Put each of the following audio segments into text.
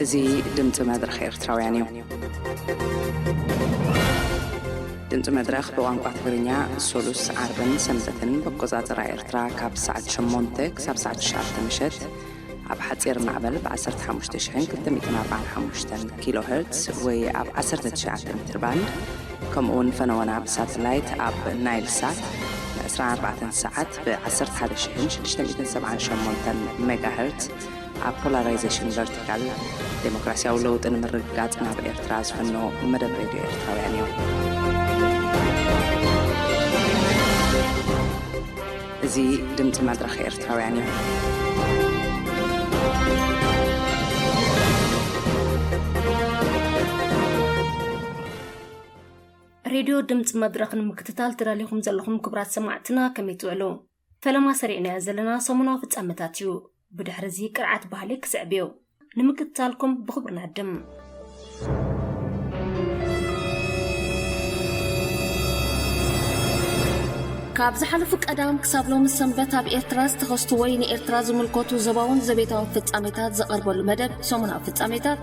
እዚ ድምፂ መድረኽ ኤርትራውያን እዩ። ድምፂ መድረኽ ብቋንቋ ትግርኛ ሶሉስ፣ ዓርብን ሰንበትን ብኣቆፃፅራ ኤርትራ ካብ ሰዓት ሸሞንተ ክሳብ ሰዓት ትሽዓተ ምሸት ኣብ ሓፂር ማዕበል ብ ዓሰርተ ሓሙሽተ ሽሕን ክልተ ሚእትን ኣርባዓን ሓሙሽተን ኪሎ ሄርትስ ወይ ኣብ ዓሰርተ ትሽዓተ ሜትር ባንድ፣ ከምኡ እውን ፈነወና ብሳተላይት ኣብ ናይል ሳት ን ዕስራን ኣርባዕተን ሰዓት ብ ዓሰርተ ሓደ ሽሕን ሽዱሽተ ሚእትን ሰብዓን ሸሞንተን ሜጋ ሄርትስ ኣብ ፖላራይዜሽን ቨርቲካል ዴሞክራሲያዊ ለውጢ ንምርግጋጽ ናብ ኤርትራ ዝፍኖ መደብ ሬድዮ ኤርትራውያን እዩ። እዚ ድምፂ መድረኽ ኤርትራውያን እዩ። ሬድዮ ድምፂ መድረኽ ንምክትታል ተዳሊኹም ዘለኹም ክቡራት ሰማዕትና ከመይ ትውዕሉ? ፈለማ ሰሪዕናዮ ዘለና ሰሙናዊ ፍጻመታት እዩ። ብድሕሪ እዚ ቅርዓት ባህሊ ክስዕብ እዩ። ንምክትታልኩም ብኽብሪ ንዕድም። ካብ ዝሓለፉ ቀዳም ክሳብ ሎሚ ሰንበት ኣብ ኤርትራ ዝተኸስቱ ወይ ንኤርትራ ዝምልከቱ ዞባውን ዘቤታውን ፍጻሜታት ዝቐርበሉ መደብ ሰሙናዊ ፍጻሜታት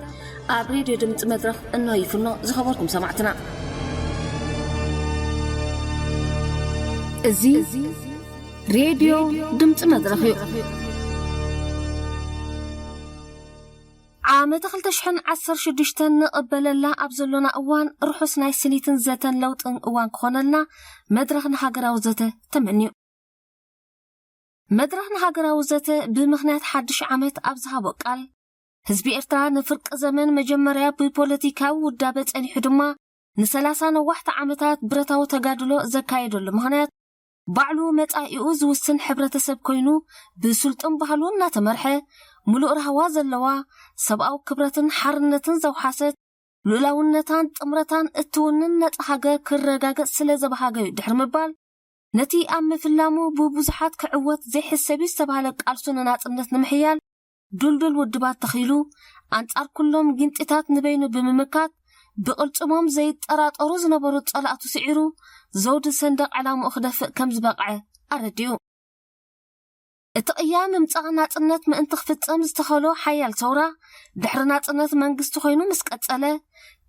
ኣብ ሬድዮ ድምፂ መድረኽ እንሆ ይፍኖ። ዝኸበርኩም ሰማዕትና፣ እዚ ሬድዮ ድምፂ መድረኽ እዩ። ዓመተ ክልተ ሽሕን ዓሰርተ ሽዱሽተን ንቕበለላ ኣብ ዘሎና እዋን፣ ርሑስ ናይ ስኒትን ዘተን ለውጥን እዋን ክኾነልና መድረኽ ንሃገራዊ ዘተ ተመንዩ። መድረኽ ንሃገራዊ ዘተ ብምኽንያት ሓድሽ ዓመት ኣብ ዝሃቦ ቃል፣ ህዝቢ ኤርትራ ንፍርቂ ዘመን መጀመርያ ብፖለቲካዊ ውዳበ ጸኒሑ ድማ ንሰላሳ ነዋሕቲ ዓመታት ብረታዊ ተጋድሎ ዘካየደሉ ምኽንያት፣ ባዕሉ መጻኢኡ ዝውስን ሕብረተሰብ ኮይኑ፣ ብስልጡን ባህሉ እናተመርሐ፣ ምሉእ ራህዋ ዘለዋ፣ ሰብኣዊ ክብረትን ሓርነትን ዘውሓሰት፣ ልኡላውነታን ጥምረታን እትውንን ነጻ ሃገር ክረጋገጽ ስለ ዘበሃገ እዩ ድሕሪ ምባል፣ ነቲ ኣብ ምፍላሙ ብብዙሓት ክዕወት ዘይሕሰብ እዩ ዝተባህለ ቃልሱ ንናጽነት ንምሕያል ድልዱል ውድባት ተኺሉ፣ ኣንጻር ኩሎም ጊንጢታት ንበይኑ ብምምካት፣ ብቕልጽሞም ዘይጠራጠሩ ዝነበሩ ጸላእቱ ስዒሩ፣ ዘውዲ ሰንደቕ ዕላምኡ ክደፍእ ከም ዝበቕዐ ኣረዲኡ። እቲ ቅያ ምምጻእ ናጽነት ምእንቲ ክፍጸም ዝተኸሎ ሓያል ሰውራ፣ ድሕሪ ናጽነት መንግስቲ ኮይኑ ምስ ቀጸለ፣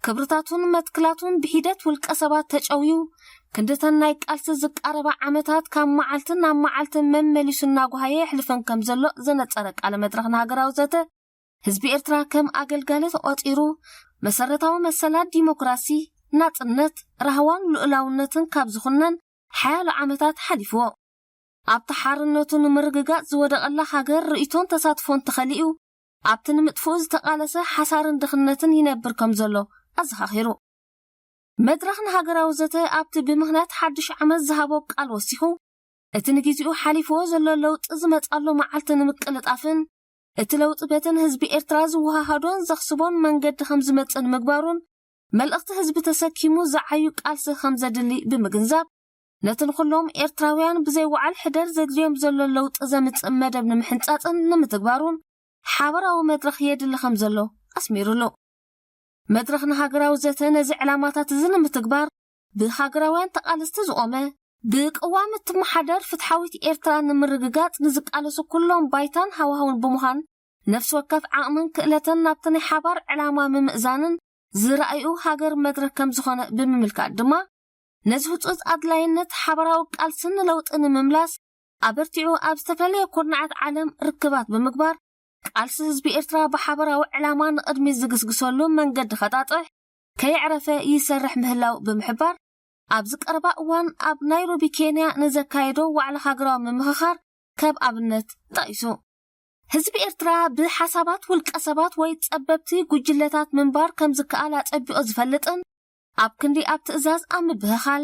ክብርታቱን መትክላቱን ብሒደት ውልቀ ሰባት ተጨውዩ፣ ክንድተን ናይ ቃልሲ ዝቃረባ ዓመታት ካብ መዓልቲ ናብ መዓልቲ መመሊሱ እናጓሃየ የሕልፈን ከም ዘሎ ዘነጸረ ቃለ መድረኽ ንሃገራዊ ዘተ፣ ህዝቢ ኤርትራ ከም ኣገልጋሊ ተቖጺሩ፣ መሰረታዊ መሰላት ዲሞክራሲ፣ ናጽነት፣ ራህዋን ልኡላውነትን ካብ ዝኹነን ሓያሎ ዓመታት ሓሊፍዎ። ኣብቲ ሓርነቱ ንምርግጋጽ ዝወደቐላ ሃገር ርእይቶን ተሳትፎን ተኸሊኡ፣ ኣብቲ ንምጥፍኡ ዝተቓለሰ ሓሳርን ድኽነትን ይነብር ከም ዘሎ ኣዘኻኺሩ። መድረኽ ንሃገራዊ ዘተ ኣብቲ ብምኽንያት ሓድሽ ዓመት ዝሃቦ ቃል ወሲኹ፣ እቲ ንግዜኡ ሓሊፍዎ ዘሎ ለውጢ ዝመጻሉ መዓልቲ ንምቅልጣፍን፣ እቲ ለውጢ በተን ህዝቢ ኤርትራ ዝወሃሃዶን ዘኽስቦን መንገዲ ከም ዝመጽእ ንምግባሩን፣ መልእኽቲ ህዝቢ ተሰኪሙ ዝዓዩ ቃልሲ ከም ዘድሊ ብምግንዛብ፣ ነቲ ንኹሎም ኤርትራውያን ብዘይ ወዓል ሕደር ዘድልዮም ዘሎ ለውጢ ዘምጽእ መደብ ንምሕንጻጽን ንምትግባሩን ሓበራዊ መድረኽ የድሊ ከም ዘሎ ኣስሚሩሉ። መድረኽ ንሃገራዊ ዘተ ነዚ ዕላማታት እዚ ንምትግባር ብሃገራውያን ተቓለስቲ ዝቖመ፣ ብቅዋም እትመሓደር ፍትሓዊት ኤርትራ ንምርግጋጽ ንዝቃለሱ ኩሎም ባይታን ሃዋህውን ብምዃን፣ ነፍሲ ወከፍ ዓቕምን ክእለተን ናብቲ ናይ ሓባር ዕላማ ምምእዛንን ዝረኣዩ ሃገር መድረኽ ከም ዝኾነ ብምምልካት ድማ፣ ነዚ ህጹጽ ኣድላይነት ሓባራዊ ቃልሲ ንለውጢ ንምምላስ ኣበርቲዑ ኣብ ዝተፈላለየ ኩርናዓት ዓለም ርክባት ብምግባር፣ ቃልሲ ህዝቢ ኤርትራ ብሓባራዊ ዕላማ ንቕድሚት ዝግስግሰሉ መንገዲ ከጣጥሕ ከየዕረፈ ይሰርሕ ምህላው ብምሕባር፣ ኣብዚ ቀረባ እዋን ኣብ ናይሮቢ ኬንያ ንዘካየዶ ዋዕላ ሃገራዊ ምምኽኻር ከም ኣብነት ጠቒሱ። ህዝቢ ኤርትራ ብሓሳባት ውልቀ ሰባት ወይ ጸበብቲ ጉጅለታት ምንባር ከም ዝከኣል ኣጸቢቑ ዝፈልጥን፣ ኣብ ክንዲ ኣብ ትእዛዝ ኣብ ምብህኻል፣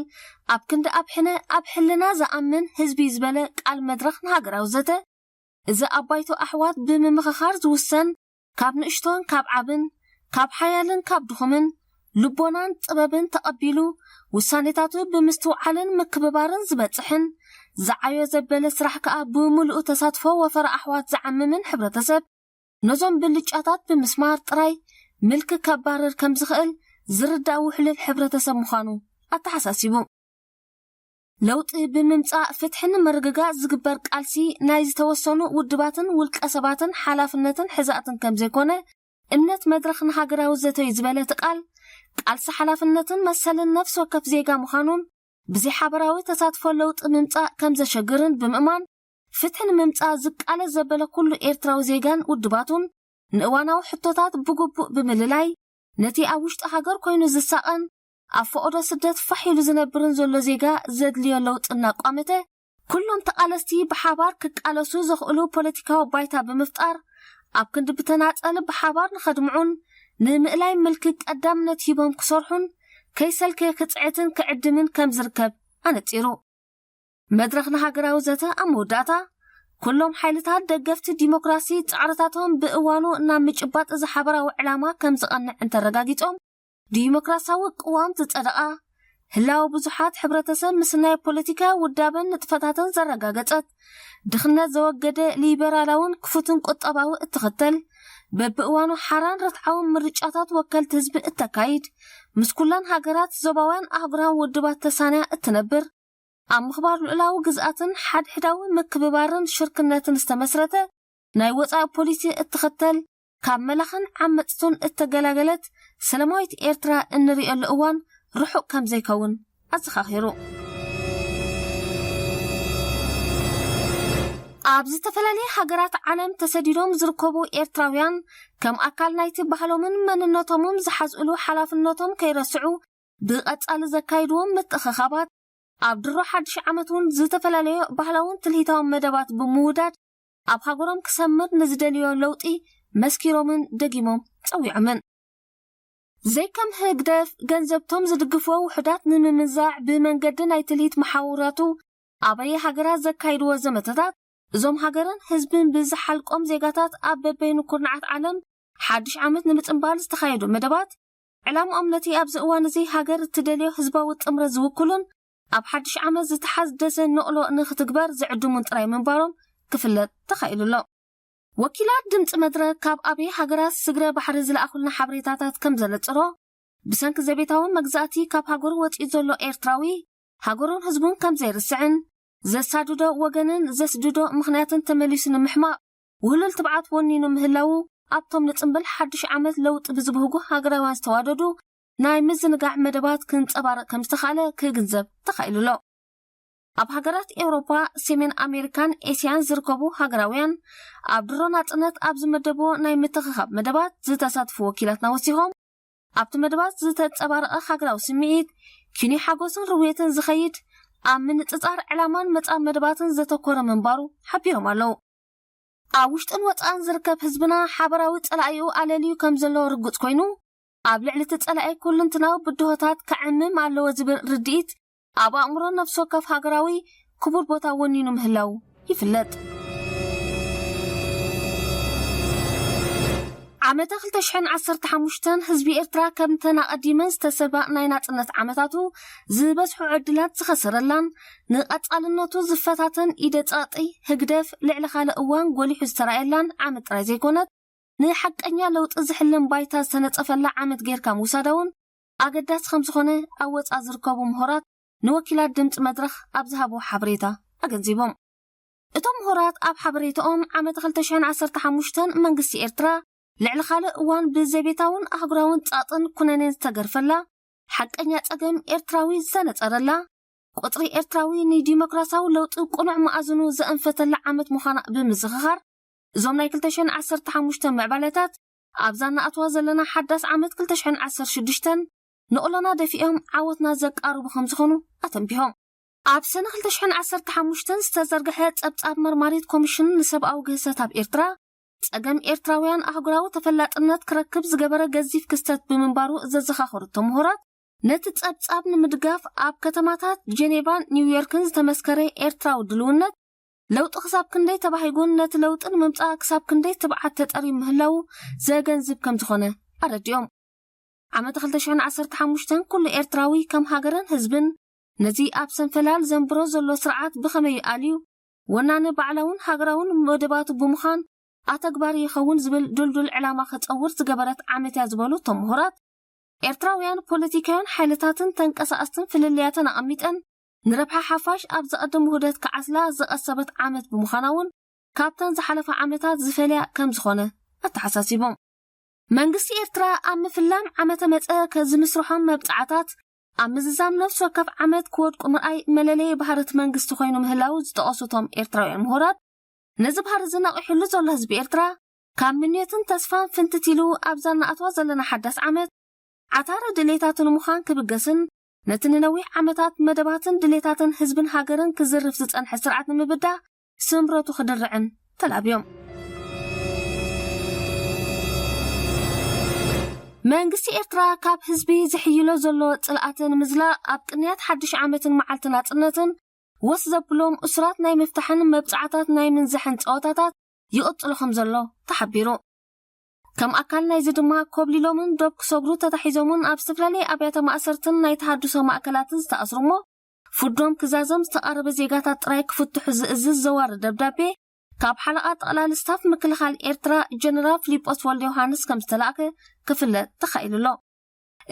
ኣብ ክንዲ ኣብ ሕነ ኣብ ሕልና ዝኣምን ህዝቢ እዩ ዝበለ ቃል መድረኽ ንሃገራዊ ዘተ፣ እዚ ኣብ ባይቶ ኣሕዋት ብምምኽኻር ዝውሰን፣ ካብ ንእሽቶን ካብ ዓብን፣ ካብ ሓያልን ካብ ድኹምን፣ ልቦናን ጥበብን ተቐቢሉ፣ ውሳኔታቱ ብምስትውዓልን ምክብባርን ዝበጽሕን፣ ዝዓዮ ዘበለ ስራሕ ከኣ ብምሉኡ ተሳትፎ ወፈራ ኣሕዋት ዝዓምምን ሕብረተሰብ፣ ነዞም ብልጫታት ብምስማር ጥራይ ምልኪ ከባርር ከም ዝኽእል ዝርዳእ ውሕሉል ሕብረተሰብ ምዃኑ ኣተሓሳሲቡ። ለውጢ ብምምጻእ ፍትሒ ንምርግጋጽ ዝግበር ቃልሲ ናይ ዝተወሰኑ ውድባትን ውልቀ ሰባትን ሓላፍነትን ሕዛእትን ከም ዘይኮነ እምነት መድረኽ ንሃገራዊ ዘተዩ ዝበለ እቲ ቃል፣ ቃልሲ ሓላፍነትን መሰልን ነፍሲ ወከፍ ዜጋ ምዃኑን፣ ብዘይ ሓበራዊ ተሳትፎ ለውጢ ምምጻእ ከም ዘሸግርን ብምእማን፣ ፍትሒ ንምምጻእ ዝቃለስ ዘበለ ኩሉ ኤርትራዊ ዜጋን ውድባቱን፣ ንእዋናዊ ሕቶታት ብግቡእ ብምልላይ፣ ነቲ ኣብ ውሽጢ ሃገር ኮይኑ ዝሳቐን፣ ኣብ ፈቐዶ ስደት ፋሕ ኢሉ ዝነብርን ዘሎ ዜጋ ዘድልዮ ለውጢ እናቋመተ፣ ኩሎም ተቓለስቲ ብሓባር ክቃለሱ ዘኽእሉ ፖለቲካዊ ባይታ ብምፍጣር፣ ኣብ ክንዲ ብተናጸል ብሓባር ንኸድምዑን ንምእላይ ምልኪ ቀዳምነት ሂቦም ክሰርሑን፣ ከይሰልከየ ክጽዕትን ክዕድምን ከም ዝርከብ ኣነጺሩ። መድረኽ ንሃገራዊ ዘተ ኣብ መወዳእታ፣ ኩሎም ሓይልታት ደገፍቲ ዲሞክራሲ ጻዕርታቶም ብእዋኑ ናብ ምጭባጥ እዚ ሓበራዊ ዕላማ ከም ዝቐንዕ እንተረጋጊጾም፣ ዲሞክራሲያዊ ቅዋም ዝጸደቓ፣ ህላወ ብዙሓት ሕብረተሰብ ምስ ናይ ፖለቲካ ውዳበን ንጥፈታትን ዘረጋገጸት፣ ድኽነት ዘወገደ ሊበራላውን ክፉትን ቁጠባዊ እትኽተል፣ በብእዋኑ ሓራን ርትዓውን ምርጫታት ወከልቲ ህዝቢ እተካይድ፣ ምስ ኩለን ሃገራት ዞባውያን ኣህጉራን ውድባት ተሳንያ እትነብር፣ ኣብ ምኽባር ልኡላዊ ግዝኣትን ሓድሕዳዊ ምክብባርን ሽርክነትን ዝተመስረተ ናይ ወጻኢ ፖሊሲ እትኽተል፣ ካብ መላኽን ዓመጽቱን እተገላገለት ሰላማዊት ኤርትራ እንርእየሉ እዋን ርሑቕ ከም ዘይከውን ኣዘኻኺሩ። ኣብ ዝተፈላለየ ሃገራት ዓለም ተሰዲዶም ዝርከቡ ኤርትራውያን፣ ከም ኣካል ናይቲ ባህሎምን መንነቶምን ዝሓዝእሉ ሓላፍነቶም ከይረስዑ፣ ብቐጻሊ ዘካይድዎም ምትእኽኻባት፣ ኣብ ድሮ ሓድሽ ዓመት እውን ዝተፈላለዩ ባህላውን ትልሂታውን መደባት ብምውዳድ፣ ኣብ ሃገሮም ክሰምር ንዝደልዮ ለውጢ መስኪሮምን ደጊሞም ጸዊዖምን። ዘይከም ህግደፍ፣ ገንዘብቶም ዝድግፍዎ ውሑዳት ንምምንዛዕ ብመንገዲ ናይ ትልሂት መሓውራቱ ኣበየ ሃገራት ዘካይድዎ ዘመተታት፣ እዞም ሃገርን ህዝብን ብዝሓልቆም ዜጋታት ኣብ በበይኑ ኩርናዓት ዓለም ሓድሽ ዓመት ንምጽንባል ዝተኻየዱ መደባት፣ ዕላምኦም ነቲ ኣብዚ እዋን እዚ ሃገር እትደልዮ ህዝባዊ ጥምረት ዝውክሉን ኣብ ሓድሽ ዓመት ዝተሓደሰ ንቕሎ ንክትግበር ዝዕድሙን ጥራይ ምንባሮም ክፍለጥ ተኻኢሉ ኣሎ። ወኪላት ድምፂ መድረክ ካብ ኣበይ ሃገራት ስግረ ባሕሪ ዝለኣኹልና ሓበሬታታት ከም ዘነፅሮ፣ ብሰንኪ ዘቤታዊ መግዛእቲ ካብ ሃገሩ ወፂኡ ዘሎ ኤርትራዊ፣ ሃገሩን ህዝቡን ከም ዘይርስዕን፣ ዘሳድዶ ወገንን ዘስድዶ ምኽንያትን ተመሊሱ ንምሕማቕ ውህሉል ትብዓት ወኒኑ ምህላዉ፣ ኣብቶም ንጽምብል ሓድሽ ዓመት ለውጢ ብዝብህጉ ሃገራውያን ዝተዋደዱ ናይ ምዝንጋዕ መደባት ክንጸባረቕ ከም ዝተኻእለ ክግንዘብ ተኻኢሉ ኣሎ። ኣብ ሃገራት ኤውሮፓ፣ ሰሜን ኣሜሪካን ኤስያን ዝርከቡ ሃገራውያን፣ ኣብ ድሮ ናጽነት ኣብ ዝመደብዎ ናይ ምትኽኻብ መደባት ዝተሳትፉ ወኪላትና ወሲኾም፣ ኣብቲ መደባት ዝተንጸባረቐ ሃገራዊ ስምዒት፣ ኪኒ ሓጎስን ርውየትን ዝኸይድ፣ ኣብ ምንጽጻር ዕላማን መጻኢ መደባትን ዘተኮረ ምንባሩ ሓቢሮም ኣለዉ። ኣብ ውሽጥን ወጻእን ዝርከብ ህዝብና ሓበራዊ ጸላኢኡ ኣለልዩ ከም ዘሎ ርጉጽ ኮይኑ፣ ኣብ ልዕሊ እቲ ጸላኢ ኩልንትናዊ ብድሆታት ከዕምም ኣለዎ ዝብል ርድኢት ኣብ ኣእምሮ ነፍሲ ወከፍ ሃገራዊ ክቡር ቦታ ወኒኑ ምህላው ይፍለጥ። ዓመተ ክልተ ሽሕን ዓሰርተ ሓሙሽተን ህዝቢ ኤርትራ ከምተን ኣቐዲመን ዝተሰባ ናይ ናጽነት ዓመታቱ ዝበዝሑ ዕድላት ዝኸሰረላን ንቐጻልነቱ ዝፈታተን ኢደ ጸቕጢ ህግደፍ ልዕሊ ካልእ እዋን ጎሊሑ ዝተራእየላን ዓመት ጥራይ ዘይኮነት፣ ንሓቀኛ ለውጢ ዝሕልን ባይታ ዝተነጸፈላ ዓመት ጌርካ ምውሳዳ እውን ኣገዳሲ ከም ዝኾነ ኣብ ወጻኢ ዝርከቡ ምሁራት ንወኪላት ድምጺ መድረኽ ኣብ ዝሃብዎ ሓበሬታ ኣገንዚቦም። እቶም ምሁራት ኣብ ሓበሬታኦም፣ ዓመት ክልተ ሽሕን ዓሰርተ ሓሙሽተን መንግስቲ ኤርትራ ልዕሊ ካልእ እዋን ብዘቤታውን ኣህጉራውን ጸቕጥን ኩነኔን ዝተገርፈላ፣ ሓቀኛ ጸገም ኤርትራዊ ዝተነጸረላ፣ ቁጽሪ ኤርትራዊ ንዲሞክራሲያዊ ለውጢ ቅኑዕ መኣዝኑ ዘእንፈተላ ዓመት ምዃና ብምዝኽኻር፣ እዞም ናይ ክልተ ሽሕን ዓሰርተ ሓሙሽተን ምዕባለታት ኣብዛ እናኣትዋ ዘለና ሓዳስ ዓመት ክልተ ሽሕን ዓሰርተ ሽዱሽተን ንቕሎና ደፊኦም ዓወትና ዘቃርቡ ከም ዝኾኑ ኣተንቢሆም። ኣብ ሰነ ክልተ ሽሕን ዓሰርተ ሓሙሽተን ዝተዘርግሐ ጸብጻብ መርማሪት ኮሚሽን ንሰብኣዊ ግህሰት ኣብ ኤርትራ፣ ጸገም ኤርትራውያን ኣህጉራዊ ተፈላጥነት ክረክብ ዝገበረ ገዚፍ ክስተት ብምንባሩ ዘዘኻኸሩ እቶም ምሁራት፣ ነቲ ጸብጻብ ንምድጋፍ ኣብ ከተማታት ጀኔቫን ኒውዮርክን ዝተመስከረ ኤርትራዊ ድልውነት፣ ለውጢ ክሳብ ክንደይ ተባሂጉን ነቲ ለውጢ ንምምጻእ ክሳብ ክንደይ ትብዓት ተጠርዩ ምህላዉ ዘገንዝብ ከም ዝኾነ ኣረዲኦም። ዓመት ክልተ ሽሕን ዓሰርተ ሓሙሽተን ኩሉ ኤርትራዊ ከም ሃገርን ህዝብን ነዚ ኣብ ሰንፈላል ዘንብሮ ዘሎ ስርዓት ብኸመይ ኣልዩ፣ ወናኒ ባዕላውን ሃገራውን መደባቱ ብምዃን ኣተግባሪ ይኸውን ዝብል ድልዱል ዕላማ ከጸውር ዝገበረት ዓመት እያ ዝበሉ እቶም ምሁራት፣ ኤርትራውያን ፖለቲካውያን ሓይልታትን ተንቀሳቐስትን ፍልልያተን ኣቐሚጠን ንረብሓ ሓፋሽ ኣብ ዝቐደም ውህደት ክዓስላ ዝቐሰበት ዓመት ብምዃና እውን ካብተን ዝሓለፋ ዓመታት ዝፈልያ ከም ዝኾነ ኣተሓሳሲቦም። መንግስቲ ኤርትራ ኣብ ምፍላም ዓመተ መጸ ከዝምስርሖም መብጻዕታት ኣብ ምዝዛም ነፍሲ ወከፍ ዓመት ክወድቁ ምርኣይ መለለዪ ባህርት መንግስቲ ኮይኑ ምህላው ዝጠቐሱ እቶም ኤርትራውያን ምሁራት፣ ነዚ ባህሪ ዝነቒሕሉ ዘሎ ህዝቢ ኤርትራ ካብ ምንዮትን ተስፋን ፍንትት ኢሉ ኣብዛ እናኣትዋ ዘለና ሓዳስ ዓመት ዓታረ ድሌታቱ ንምዃን ክብገስን ነቲ ንነዊሕ ዓመታት መደባትን ድሌታትን ህዝብን ሃገርን ክዝርፍ ዝጸንሐ ስርዓት ንምብዳ ስምረቱ ክድርዕን ተላብዮም። መንግስቲ ኤርትራ ካብ ህዝቢ ዝሕይሎ ዘሎ ጽልኣትን ምዝላቕ ኣብ ቅንያት ሓድሽ ዓመትን መዓልቲ ናጽነትን ወስ ዘብሎም እሱራት ናይ ምፍታሕን መብጻዕታት ናይ ምንዛሕን ጸወታታት ይቕጽሎ ከም ዘሎ ተሓቢሩ። ከም ኣካል ናይዚ ድማ ኮብሊሎምን ዶብ ክሰግሩ ተታሒዞምን ኣብ ዝተፈላለየ ኣብያተ ማእሰርትን ናይ ተሃድሶ ማእከላትን ዝተኣስሩ እሞ ፍርዶም ክዛዘም ዝተቓረበ ዜጋታት ጥራይ ክፍትሑ ዝእዝዝ ዘዋሪ ደብዳቤ ካብ ሓለቓ ጠቕላሊ ስታፍ ምክልኻል ኤርትራ ጀነራል ፊሊጶስ ወልደ ዮሃንስ ከም ዝተላእከ ክፍለጥ ተኻኢሉ ኣሎ።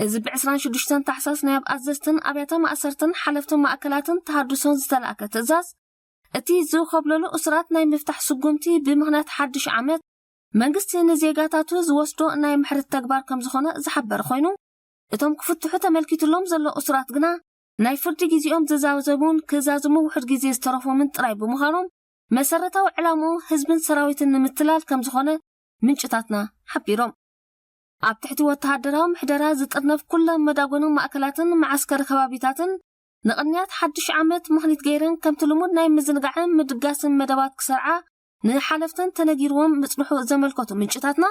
እዚ ብ ዕስራን ሽዱሽተን ታሕሳስ ናይ ኣብ ኣዘዝትን ኣብያተ ማእሰርትን ሓለፍትን ማእከላትን ተሃድሶን ዝተላእከ ትእዛዝ፣ እቲ ዝኸብለሉ እሱራት ናይ ምፍታሕ ስጉምቲ ብምኽንያት ሓድሽ ዓመት መንግስቲ ንዜጋታቱ ዝወስዶ ናይ ምሕረት ተግባር ከም ዝኾነ ዝሓበረ ኮይኑ፣ እቶም ክፍትሑ ተመልኪትሎም ዘሎ እሱራት ግና ናይ ፍርዲ ግዜኦም ዝዛዘሙን ክዛዝሙ ውሑድ ግዜ ዝተረፎምን ጥራይ ብምዃኖም፣ መሰረታዊ ዕላምኡ ህዝብን ሰራዊትን ንምትላል ከም ዝኾነ ምንጭታትና ሓቢሮም። ኣብ ትሕቲ ወተሃደራዊ ምሕደራ ዝጥርነፍ ኩለን መዳጎንን ማእከላትን መዓስከር ከባቢታትን ንቕንያት ሓድሽ ዓመት ምኽኒት ገይረን ከምቲ ልሙድ ናይ ምዝንጋዕን ምድጋስን መደባት ክሰርዓ ንሓለፍተን ተነጊርዎም ምጽንሑ ዘመልከቱ ምንጭታትና፣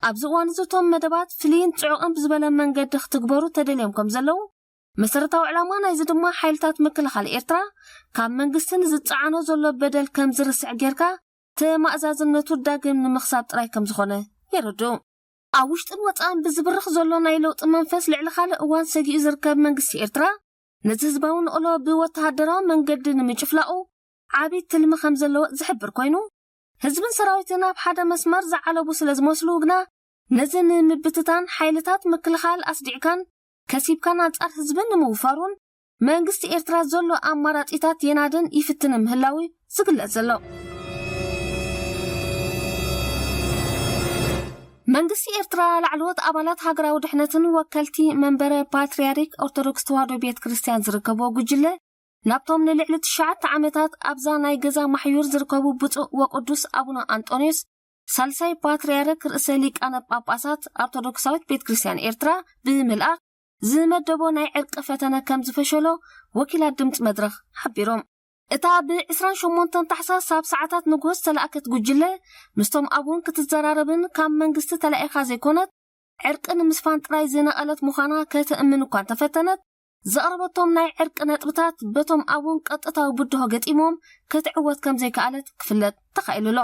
ኣብዚ እዋን እዚ እቶም መደባት ፍልይን ጽዑቕን ብዝበለ መንገዲ ክትግበሩ ተደልዮም ከም ዘለዉ፣ መሰረታዊ ዕላማ ናይዚ ድማ ሓይልታት ምክልኻል ኤርትራ ካብ መንግስቲ ንዝጸዓኖ ዘሎ በደል ከም ዝርስዕ ጌርካ ተማእዛዝነቱ ዳግም ንምኽሳብ ጥራይ ከም ዝኾነ የረድኡ። ኣብ ውሽጥን ወጻእን ብዝብርኽ ዘሎ ናይ ለውጢ መንፈስ ልዕሊ ካልእ እዋን ሰጊኡ ዝርከብ መንግስቲ ኤርትራ፣ ነዚ ህዝባዊ ንቕሎ ብወተሃደራዊ መንገዲ ንምጭፍላቑ ዓቢ ትልሚ ከም ዘለዎ ዝሕብር ኮይኑ፣ ህዝብን ሰራዊትን ኣብ ሓደ መስመር ዝዓለቡ ስለ ዝመስሉ ግና፣ ነዚ ንምብትታን ሓይልታት ምክልኻል ኣስዲዕካን ከሲብካን ኣንጻር ህዝቢ ንምውፋሩን መንግስቲ ኤርትራ ዘሎ ኣማራጺታት የናድን ይፍትንን ምህላው ዝግለጽ ዘሎ። መንግስቲ ኤርትራ ላዕለዎት ኣባላት ሃገራዊ ድሕነትን ወከልቲ መንበረ ፓትርያርክ ኦርቶዶክስ ተዋህዶ ቤተ ክርስቲያን ዝርከብዎ ጉጅለ ናብቶም ንልዕሊ ትሽዓተ ዓመታት ኣብዛ ናይ ገዛ ማሕዩር ዝርከቡ ብፁዕ ወቅዱስ ኣቡነ ኣንጦንዮስ ሳልሳይ ፓትርያርክ ርእሰ ሊቃነ ጳጳሳት ኦርቶዶክሳዊት ቤተ ክርስቲያን ኤርትራ ብምልኣኽ ዝመደቦ ናይ ዕርቂ ፈተነ ከም ዝፈሸሎ ወኪላት ድምፂ መድረኽ ሓቢሮም። እታ ብ ዕስራን ሸሞንተን ታሕሳስ ኣብ ሰዓታት ንግሆ ዝተላእከት ጉጅለ ምስቶም ኣቡን ክትዘራረብን ካብ መንግስቲ ተላኢኻ ዘይኮነት ዕርቂ ንምስፋን ጥራይ ዝነቐለት ምዃና ከተእምን እኳ እንተፈተነት፣ ዘቕረበቶም ናይ ዕርቂ ነጥብታት በቶም ኣቡን ቀጥታዊ ብድሆ ገጢሞም ክትዕወት ከም ዘይከኣለት ክፍለጥ ተኻኢሉ ኣሎ።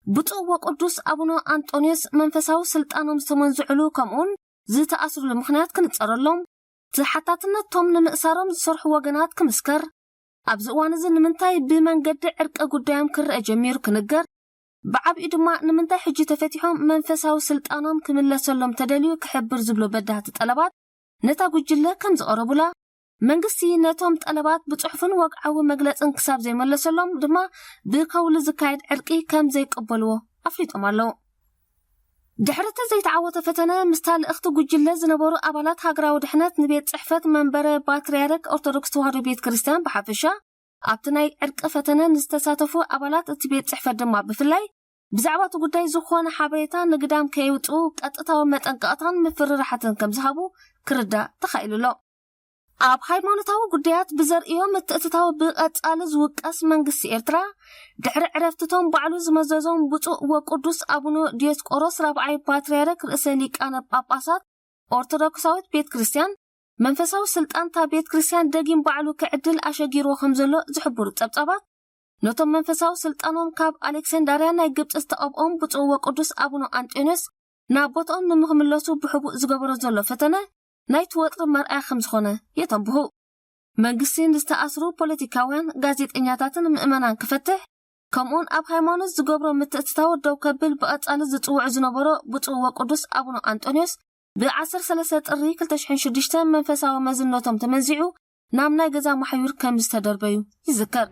ብፁዕ ወቅዱስ ኣቡነ ኣንጦንዮስ መንፈሳዊ ስልጣኖም ዝተመንዝዕሉ ከምኡውን ዝተኣስርሉ ምኽንያት ክንጸረሎም፣ ተሓታትነቶም ንምእሳሮም ዝሰርሑ ወገናት ክምስከር፣ ኣብዚ እዋን እዚ ንምንታይ ብመንገዲ ዕርቂ ጉዳዮም ክረአ ጀሚሩ ክንገር፣ ብዓቢኡ ድማ ንምንታይ ሕጂ ተፈቲሖም መንፈሳዊ ስልጣኖም ክምለሰሎም ተደልዩ ክሕብር ዝብሉ በዳህቲ ጠለባት ነታ ጉጅለ ከም ዝቐረቡላ፣ መንግስቲ ነቶም ጠለባት ብጽሑፍን ወግዓዊ መግለጽን ክሳብ ዘይመለሰሎም ድማ ብከውሊ ዝካየድ ዕርቂ ከም ዘይቅበልዎ ኣፍሊጦም ኣለዉ። ድሕሪ እቲ ዘይተዓወተ ፈተነ፣ ምስታ ልእኽቲ ጉጅለ ዝነበሩ ኣባላት ሃገራዊ ድሕነት ንቤት ጽሕፈት መንበረ ፓትርያርክ ኦርቶዶክስ ተዋህዶ ቤት ክርስቲያን ብሓፈሻ፣ ኣብቲ ናይ ዕርቂ ፈተነ ንዝተሳተፉ ኣባላት እቲ ቤት ጽሕፈት ድማ ብፍላይ፣ ብዛዕባ እቲ ጉዳይ ዝኾነ ሓበሬታ ንግዳም ከየውጽኡ ቀጥታዊ መጠንቀቕታን ምፍርራሓትን ከም ዝሃቡ ክርዳእ ተኻኢሉ ኣሎ። ኣብ ሃይማኖታዊ ጉዳያት ብዘርእዮ ምትእትታው ብቐጻሊ ዝውቀስ መንግስቲ ኤርትራ፣ ድሕሪ ዕረፍትቶም ባዕሉ ዝመዘዞም ብፁዕ ወቅዱስ ኣቡነ ዲዮስቆሮስ ራብዓይ ፓትርያርክ ርእሰ ሊቃነ ጳጳሳት ኦርቶዶክሳዊት ቤት ክርስቲያን፣ መንፈሳዊ ስልጣንታ ቤት ክርስቲያን ደጊም ባዕሉ ክዕድል ኣሸጊርዎ ከም ዘሎ ዝሕብሩ ጸብጻባት፣ ነቶም መንፈሳዊ ስልጣኖም ካብ ኣሌክሳንዳርያ ናይ ግብጺ ዝተቐብኦም ብፁዕ ወቅዱስ ኣቡነ ኣንጦንዮስ ናብ ቦታኦም ንምኽምለሱ ብሕቡእ ዝገበሮ ዘሎ ፈተነ ናይቲ ወጥሪ መርኣያ ከም ዝኾነ የተንብሁ። መንግስቲ ንዝተኣስሩ ፖለቲካውያን፣ ጋዜጠኛታትን ምእመናን ክፈትሕ፣ ከምኡውን ኣብ ሃይማኖት ዝገብሮ ምትእትታው ደው ከብል ብቐጻሊ ዝጽውዑ ዝነበሮ ብፁዕ ወቅዱስ ኣቡነ ኣንጦንዮስ ብ ዓሰርተ ሰለስተ ጥሪ ክልተ ሽሕን ሽዱሽተን መንፈሳዊ መዝነቶም ተመንዚዑ ናብ ናይ ገዛ ማሕዩር ከም ዝተደርበዩ ይዝከር።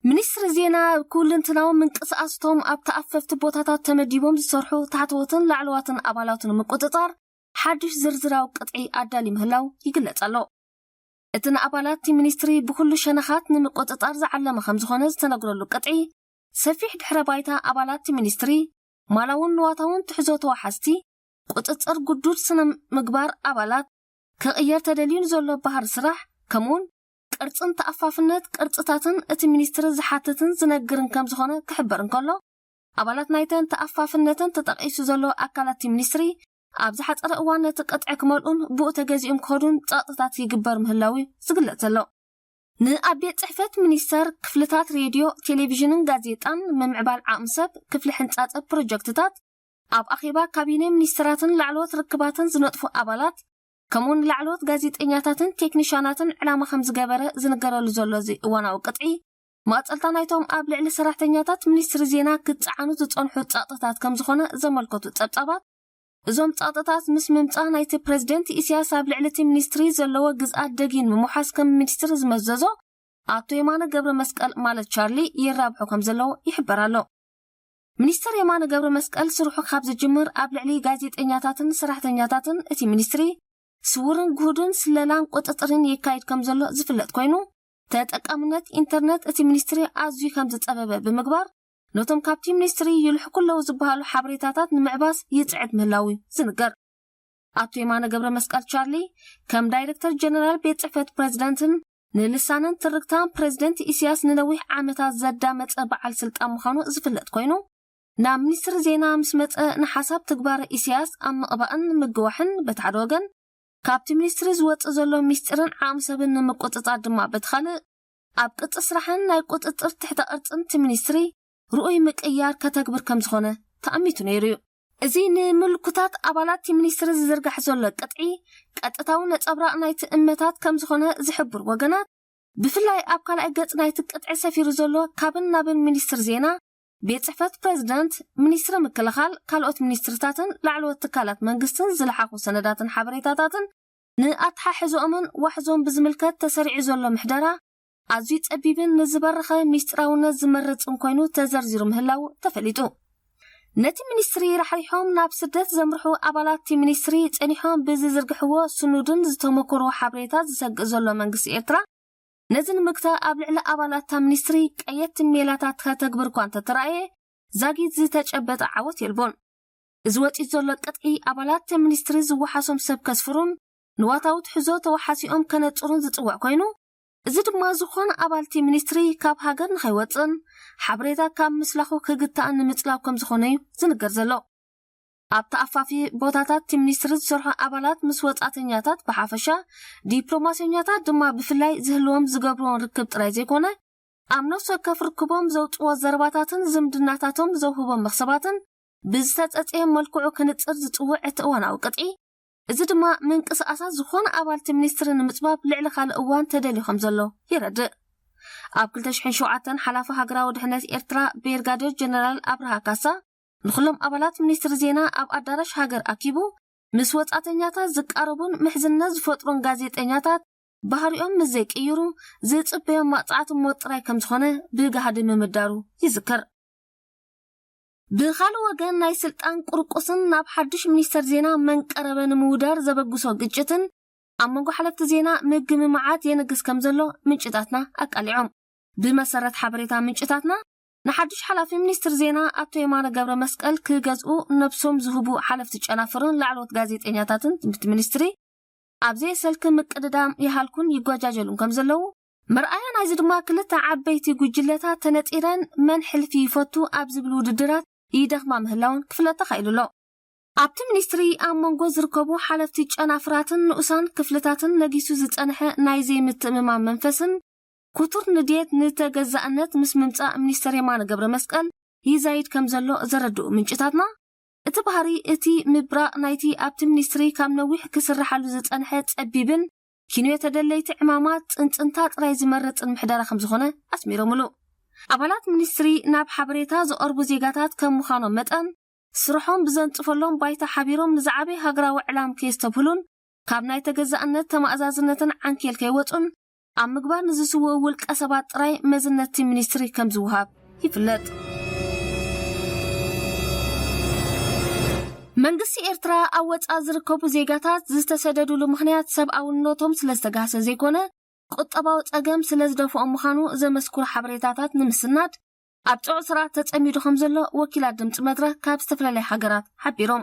ሚኒስትሪ ዜና ኩልንትናዊ ምንቅስቃስቶም ኣብ ተኣፈፍቲ ቦታታት ተመዲቦም ዝሰርሑ ታሕተዎትን ላዕለዋትን ኣባላቱ ንምቁጽጻር ሓድሽ ዝርዝራዊ ቅጥዒ ኣዳሊ ምህላው ይግለጽ ኣሎ። እቲ ንኣባላት እቲ ሚኒስትሪ ብኹሉ ሸነኻት ንምቁጽጻር ዝዓለመ ከም ዝኾነ ዝተነግረሉ ቅጥዒ፣ ሰፊሕ ድሕረ ባይታ ኣባላት እቲ ሚኒስትሪ፣ ማላውን ንዋታውን ትሕዞ ተዋሓዝቲ፣ ቁጽጽር ግዱድ ስነ ምግባር ኣባላት፣ ክቕየር ተደልዩ ንዘሎ ባህሪ ስራሕ፣ ከምኡውን ቅርጽን ተኣፋፍነት ቅርጽታትን እቲ ሚኒስትሪ ዝሓትትን ዝነግርን ከም ዝኾነ ክሕበር እንከሎ፣ ኣባላት ናይተን ተኣፋፍነተን ተጠቒሱ ዘሎ ኣካላት እቲ ሚኒስትሪ ኣብ ዝሓጸረ እዋን ነቲ ቅጥዒ ክመልኡን ብኡ ተገዚኦም ክኸዱን ጸቕጥታት ይግበር ምህላው እዩ ዝግለጽ ዘሎ። ንኣብ ቤት ጽሕፈት ሚኒስተር፣ ክፍልታት ሬድዮ፣ ቴሌቪዥንን ጋዜጣን፣ ምምዕባል ዓቕሚ ሰብ፣ ክፍሊ ሕንጻጸ ፕሮጀክትታት፣ ኣብ ኣኼባ ካቢነ ሚኒስትራትን ላዕለዎት ርክባትን ዝነጥፉ ኣባላት፣ ከምኡውን ላዕለዎት ጋዜጠኛታትን ቴክኒሻናትን ዕላማ ከም ዝገበረ ዝንገረሉ ዘሎ እዚ እዋናዊ ቅጥዒ፣ ማጸልታ ናይቶም ኣብ ልዕሊ ሰራሕተኛታት ሚኒስትሪ ዜና ክጸዓኑ ዝጸንሑ ጸቕጥታት ከም ዝኾነ ዘመልከቱ ጸብጻባት፣ እዞም ጸቕጥታት ምስ ምምጻእ ናይቲ ፕሬዝደንት ኢሳያስ ኣብ ልዕሊ እቲ ሚኒስትሪ ዘለዎ ግዝኣት ደጊን ምሙሓስ ከም ሚኒስትሪ ዝመዘዞ ኣቶ የማነ ገብረ መስቀል ማለት ቻርሊ ይራብሑ ከም ዘለዉ ይሕበር ኣሎ። ሚኒስተር የማነ ገብረ መስቀል ስርሑ ካብ ዝጅምር ኣብ ልዕሊ ጋዜጠኛታትን ሰራሕተኛታትን እቲ ሚኒስትሪ ስውርን ግሁድን ስለላን ቁጽጽርን የካይድ ከም ዘሎ ዝፍለጥ ኮይኑ፣ ተጠቃምነት ኢንተርነት እቲ ሚኒስትሪ ኣዝዩ ከም ዝጸበበ ብምግባር፣ ነቶም ካብቲ ሚኒስትሪ ይልሕኩ ኣለዉ ዝበሃሉ ሓበሬታታት ንምዕባስ ይጽዕት ምህላው እዩ ዝንገር። ኣቶ የማነ ገብረ መስቀል ቻርሊ ከም ዳይሬክተር ጀነራል ቤት ጽሕፈት ፕሬዝደንትን ንልሳንን ትርክታን ፕሬዝደንት ኢሳያስ ንነዊሕ ዓመታት ዘዳመጸ በዓል ስልጣን ምዃኑ ዝፍለጥ ኮይኑ፣ ናብ ሚኒስትሪ ዜና ምስ መጸ ንሓሳብ ትግባረ ኢሳያስ ኣብ ምቕባእን ምግዋሕን በቲ ሓደ ወገን፣ ካብቲ ሚኒስትሪ ዝወጽእ ዘሎ ሚስጢርን ዓቕሚ ሰብን ንምቁጽጻር ድማ በቲ ካልእ፣ ኣብ ቅጽ ስራሕን ናይ ቁጽጽር ትሕተ ቅርጽን እቲ ሚኒስትሪ ርኡይ ምቅያር ከተግብር ከም ዝኾነ ተኣሚቱ ነይሩ እዩ። እዚ ንምልኩታት ኣባላት እቲ ሚኒስትሪ ዝዝርጋሕ ዘሎ ቅጥዒ፣ ቀጥታዊ ነጸብራቕ ናይቲ እመታት ከም ዝኾነ ዝሕብሩ ወገናት፣ ብፍላይ ኣብ ካልኣይ ገጽ ናይቲ ቅጥዒ ሰፊሩ ዘሎ ካብን ናብን ሚኒስትሪ ዜና፣ ቤት ጽሕፈት ፕሬዝደንት፣ ሚኒስትሪ ምክልኻል፣ ካልኦት ሚኒስትርታትን ላዕለዎት ትካላት መንግስትን ዝለሓኹ ሰነዳትን ሓበሬታታትን ንኣተሓሕዝኦምን ዋሕዞን ብዝምልከት ተሰሪዑ ዘሎ ምሕደራ ኣዝዩ ጸቢብን ንዝበረኸ ሚስጥራውነት ዝመርጽን ኮይኑ ተዘርዚሩ ምህላው ተፈሊጡ። ነቲ ሚኒስትሪ ራሕሪሖም ናብ ስደት ዘምርሑ ኣባላት እቲ ሚኒስትሪ ጸኒሖም ብዝዝርግሕዎ ስኑድን ዝተሞከሩ ሓበሬታ ዝሰግእ ዘሎ መንግስቲ ኤርትራ፣ ነዚ ንምግታእ ኣብ ልዕሊ ኣባላት እታ ሚኒስትሪ ቀየድቲ ሜላታት ከተግብር እኳ እንተተራእየ፣ ዛጊት ዝተጨበጠ ዓወት የልቦን። እዚ ወጺኡ ዘሎ ቅጥዒ ኣባላት እታ ሚኒስትሪ ዝወሓሶም ሰብ ከስፍሩን ንዋታዊ ትሕዞ ተወሓሲኦም ከነጽሩን ዝጽውዕ ኮይኑ፣ እዚ ድማ ዝኾነ ኣባል እቲ ሚኒስትሪ ካብ ሃገር ንኸይወጽእን ሓበሬታ ካብ ምስላኹ ክግታእን ንምጽላው ከም ዝኾነ እዩ ዝንገር ዘሎ። ኣብ ተኣፋፊ ቦታታት እቲ ሚኒስትሪ ዝሰርሑ ኣባላት ምስ ወጻእተኛታት ብሓፈሻ፣ ዲፕሎማሰኛታት ድማ ብፍላይ ዝህልዎም ዝገብርዎን ርክብ ጥራይ ዘይኮነ፣ ኣብ ነፍሲ ወከፍ ርክቦም ዘውጽዎ ዘረባታትን ዝምድናታቶም ዘውህቦም መኽሰባትን ብዝተጸጸየ መልክዑ ክንጽር ዝጽውዕ እቲ እዋናዊ ቅጥዒ፣ እዚ ድማ ምንቅስቃሳት ዝኾነ ኣባል እቲ ሚኒስትሪ ንምጽባብ ልዕሊ ካልእ እዋን ተደልዩ ከም ዘሎ የረድእ። ኣብ ክልተ ሽሕን ሸውዓተን ሓላፊ ሃገራዊ ድሕነት ኤርትራ ብርጋዴር ጀነራል ኣብርሃ ካሳ ንኹሎም ኣባላት ሚኒስትሪ ዜና ኣብ ኣዳራሽ ሃገር ኣኪቡ፣ ምስ ወጻእተኛታት ዝቃረቡን ምሕዝነት ዝፈጥሩን ጋዜጠኛታት ባህሪኦም ምስ ዘይቅይሩ፣ ዝጽበዮም መቕጻዕቲ ሞት ጥራይ ከም ዝኾነ ብጋህዲ ምምዳሩ ይዝከር። ብኻልእ ወገን፣ ናይ ስልጣን ቁርቁስን ናብ ሓድሽ ሚኒስተር ዜና መንቀረበ ንምውዳር ዘበግሶ ግጭትን ኣብ መንጎ ሓለፍቲ ዜና ምግምማዓት የንግስ ከም ዘሎ ምንጭታትና ኣቃሊዖም። ብመሰረት ሓበሬታ ምንጭታትና፣ ንሓድሽ ሓላፊ ሚኒስትሪ ዜና ኣቶ የማነ ገብረ መስቀል ክገዝኡ ነብሶም ዝህቡ ሓለፍቲ ጨናፍርን ላዕለዎት ጋዜጠኛታትን ትምህርቲ ሚኒስትሪ ኣብ ዘየሰልኪ ምቅድዳም ይሃልኩን ይጓጃጀሉን ከም ዘለዉ፣ መርኣያ ናይዚ ድማ ክልተ ዓበይቲ ጉጅለታት ተነጺረን መን ሕልፊ ይፈቱ ኣብ ዝብል ውድድራት ይደኽማ ምህላውን ክፍለጥ ተኻኢሉ ኣሎ። ኣብቲ ሚኒስትሪ ኣብ መንጎ ዝርከቡ ሓለፍቲ ጨናፍራትን ንኡሳን ክፍልታትን ነጊሱ ዝጸንሐ ናይ ዘይምትእምማን መንፈስን ክቱር ንድየት ንተገዛእነት ምስ ምምጻእ ሚኒስተር የማነ ገብረ መስቀል ይዛይድ ከም ዘሎ ዘረድኡ ምንጭታትና፣ እቲ ባህሪ እቲ ምብራቕ ናይቲ ኣብቲ ሚኒስትሪ ካብ ነዊሕ ክስርሓሉ ዝጸንሐ ጸቢብን ኪንዮ ተደለይቲ ዕማማት ጽንጽንታ ጥራይ ዝመርጽን ምሕደራ ከም ዝኾነ ኣስሚሮምሉ። ኣባላት ሚኒስትሪ ናብ ሓበሬታ ዝቐርቡ ዜጋታት ከም ምዃኖም መጠን፣ ስርሖም ብዘንጽፈሎም ባይታ ሓቢሮም ንዝዓበየ ሃገራዊ ዕላም ከየስተብህሉን ካብ ናይ ተገዛእነት ተማእዛዝነትን ዓንኬል ከይወጹን ኣብ ምግባር ንዝስውኡ ውልቀ ሰባት ጥራይ መዝነትቲ ሚኒስትሪ ከም ዝውሃብ ይፍለጥ። መንግስቲ ኤርትራ ኣብ ወጻኢ ዝርከቡ ዜጋታት ዝተሰደዱሉ ምኽንያት ሰብኣውነቶም ስለ ዝተጋህሰ ዘይኮነ፣ ቁጠባዊ ጸገም ስለ ዝደፍኦም ምዃኑ ዘመስክሩ ሓበሬታታት ንምስናድ ኣብ ጽዑቕ ስርዓት ተጸሚዱ ከም ዘሎ ወኪላት ድምጺ መድረኽ ካብ ዝተፈላለያ ሃገራት ሓቢሮም።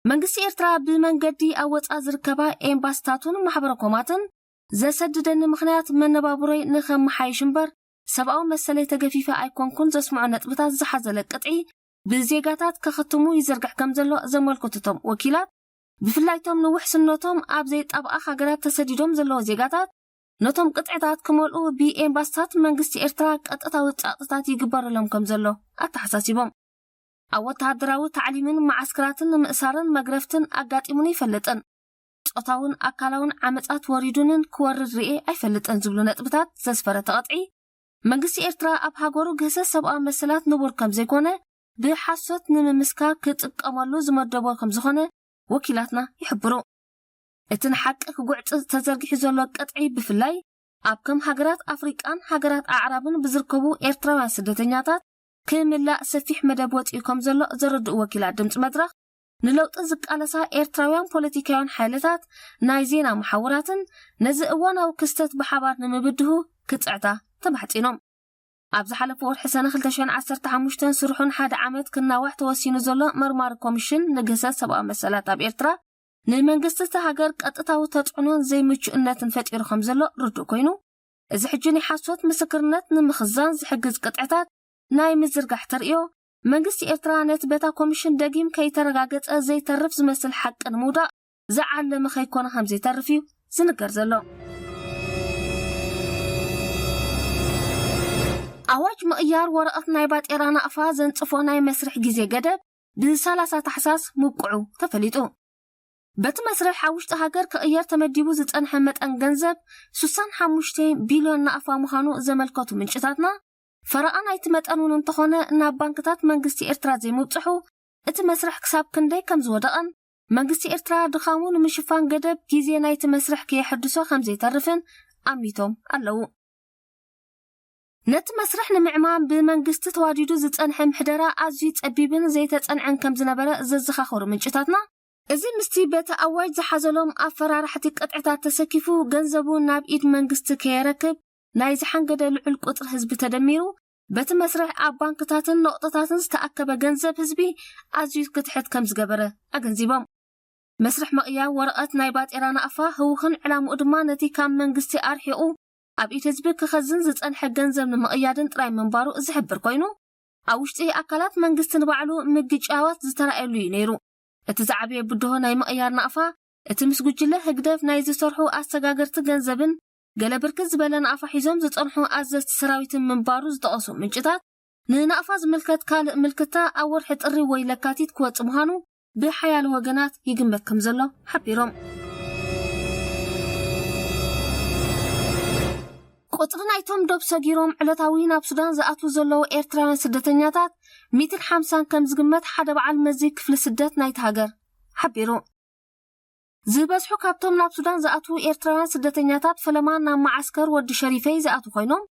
መንግስቲ ኤርትራ ብመንገዲ ኣብ ወጻኢ ዝርከባ ኤምባስታቱን ማሕበረ ኮማትን ዘሰድደኒ ምኽንያት መነባብሮይ ንኸመሓይሽ እምበር ሰብኣዊ መሰለይ ተገፊፈ ኣይኮንኩን ዘስምዖ ነጥብታት ዝሓዘለ ቅጥዒ ብዜጋታት ከኸትሙ ይዝርግሕ ከም ዘሎ ዘመልክቱ እቶም ወኪላት፣ ብፍላይ እቶም ንውሕስነቶም ኣብ ዘይጣብቓ ሃገራት ተሰዲዶም ዘለዉ ዜጋታት ነቶም ቅጥዕታት ክመልኡ ብኤምባስታት መንግስቲ ኤርትራ ቀጥታዊ ጸቕጥታት ይግበረሎም ከም ዘሎ ኣተሓሳሲቦም። ኣብ ወተሃደራዊ ታዕሊምን መዓስከራትን ንምእሳርን መግረፍትን ኣጋጢሙኒ ይፈልጥን ጾታውን ኣካላውን ዓመጻት ወሪዱንን ክወርድ ርኤ ኣይፈልጥን ዝብሉ ነጥብታት ዘስፈረ ተቐጥዒ መንግስቲ ኤርትራ ኣብ ሃገሩ ግህሰት ሰብኣዊ መሰላት ንቡር ከም ዘይኮነ ብሓሶት ንምምስካር ክጥቀመሉ ዝመደቦ ከም ዝኾነ ወኪላትና ይሕብሩ። እቲ ንሓቂ ክጉዕጽ ተዘርጊሑ ዘሎ ቅጥዒ ብፍላይ ኣብ ከም ሃገራት ኣፍሪቃን ሃገራት ኣዕራብን ብዝርከቡ ኤርትራውያን ስደተኛታት ክምላእ ሰፊሕ መደብ ወጺኡ ከም ዘሎ ዘረድኡ ወኪላት ድምጺ መድረኽ፣ ንለውጢ ዝቃለሳ ኤርትራውያን ፖለቲካውያን ሓይልታት፣ ናይ ዜና መሓውራትን ነዚ እዋናዊ ክስተት ብሓባር ንምብድሁ ክጽዕታ ተማሕጺኖም። ኣብ ዝሓለፈ ወርሒ ሰነ ክልተ ሽሕን ዓሰርተ ሓሙሽተን ስርሑን ሓደ ዓመት ክናዋሕ ተወሲኑ ዘሎ መርማሪ ኮሚሽን ንግህሰት ሰብኣዊ መሰላት ኣብ ኤርትራ፣ ንመንግስቲ እታ ሃገር ቀጥታዊ ተጽዕኖን ዘይምቹእነትን ፈጢሩ ከም ዘሎ ርዱእ ኮይኑ፣ እዚ ሕጂ ናይ ሓሶት ምስክርነት ንምኽዛን ዝሕግዝ ቅጥዕታት ናይ ምዝርጋሕ ተርእዮ፣ መንግስቲ ኤርትራ ነቲ በታ ኮሚሽን ደጊም ከይተረጋገጸ ዘይተርፍ ዝመስል ሓቂ ንምውዳቕ ዝዓለመ ከይኮነ ከም ዘይተርፍ እዩ ዝንገር ዘሎ። ኣዋጅ ምቕያር ወረቐት ናይ ባጤራ ናቕፋ ዘንጽፎ ናይ መስርሕ ግዜ ገደብ ብ30 ታሕሳስ ምብቅዑ ተፈሊጡ። በቲ መስርሕ ኣብ ውሽጢ ሃገር ክቕየር ተመዲቡ ዝጸንሐ መጠን ገንዘብ ስሳን ሓሙሽተ ቢልዮን ናቕፋ ምዃኑ ዘመልከቱ ምንጭታትና፣ ፈረቓ ናይቲ መጠን እውን እንተኾነ ናብ ባንክታት መንግስቲ ኤርትራ ዘይምብጽሑ፣ እቲ መስርሕ ክሳብ ክንደይ ከም ዝወደቐን መንግስቲ ኤርትራ ድኻሙ ንምሽፋን ገደብ ግዜ ናይቲ መስርሕ ከየሐድሶ ከም ዘይተርፍን ኣሚቶም ኣለዉ። ነቲ መስርሕ ንምዕማም ብመንግስቲ ተዋዲዱ ዝጸንሐ ምሕደራ ኣዝዩ ጸቢብን ዘይተጸንዐን ከም ዝነበረ ዘዘኻኸሩ ምንጭታትና፣ እዚ ምስቲ በቲ ኣዋጅ ዝሓዘሎም ኣፈራራሕቲ ቅጥዕታት ተሰኪፉ ገንዘቡ ናብ ኢድ መንግስቲ ከየረክብ ናይ ዝሓንገደ ልዑል ቁጽሪ ህዝቢ ተደሚሩ፣ በቲ መስርሕ ኣብ ባንክታትን ነቑጥታትን ዝተኣከበ ገንዘብ ህዝቢ ኣዝዩ ክትሕት ከም ዝገበረ ኣገንዚቦም። መስርሕ ምቕያር ወረቐት ናይ ባጤራ ናቕፋ ህውኽን ዕላምኡ ድማ ነቲ ካብ መንግስቲ ኣርሒቑ ኣብ ኢድ ህዝቢ ክኸዝን ዝጸንሐ ገንዘብ ንምቕያድን ጥራይ ምንባሩ ዝሕብር ኮይኑ፣ ኣብ ውሽጢ ኣካላት መንግስቲ ንባዕሉ ምግጫዋት ዝተራእየሉ እዩ ነይሩ። እቲ ዝዓበየ ብድሆ ናይ ምቕያር ናቕፋ፣ እቲ ምስ ጉጅለ ህግደፍ ናይ ዝሰርሑ ኣሰጋገርቲ ገንዘብን ገለ ብርክት ዝበለ ናቕፋ ሒዞም ዝጸንሑ ኣዘዝቲ ሰራዊትን ምንባሩ ዝጠቐሱ ምንጭታት፣ ንናቕፋ ዝምልከት ካልእ ምልክታ ኣብ ወርሒ ጥሪ ወይ ለካቲት ክወጽእ ምዃኑ ብሓያሎ ወገናት ይግመት ከም ዘሎ ሓቢሮም። ቁጽሪ ናይቶም ዶብ ሰጊሮም ዕለታዊ ናብ ሱዳን ዝኣትዉ ዘለዉ ኤርትራውያን ስደተኛታት ሚእትን ሓምሳን ከም ዝግመት ሓደ በዓል መዚ ክፍሊ ስደት ናይቲ ሃገር ሓቢሩ። ዝበዝሑ ካብቶም ናብ ሱዳን ዝኣትዉ ኤርትራውያን ስደተኛታት ፈለማ ናብ መዓስከር ወዲ ሸሪፈይ ዝኣትዉ ኮይኖም፣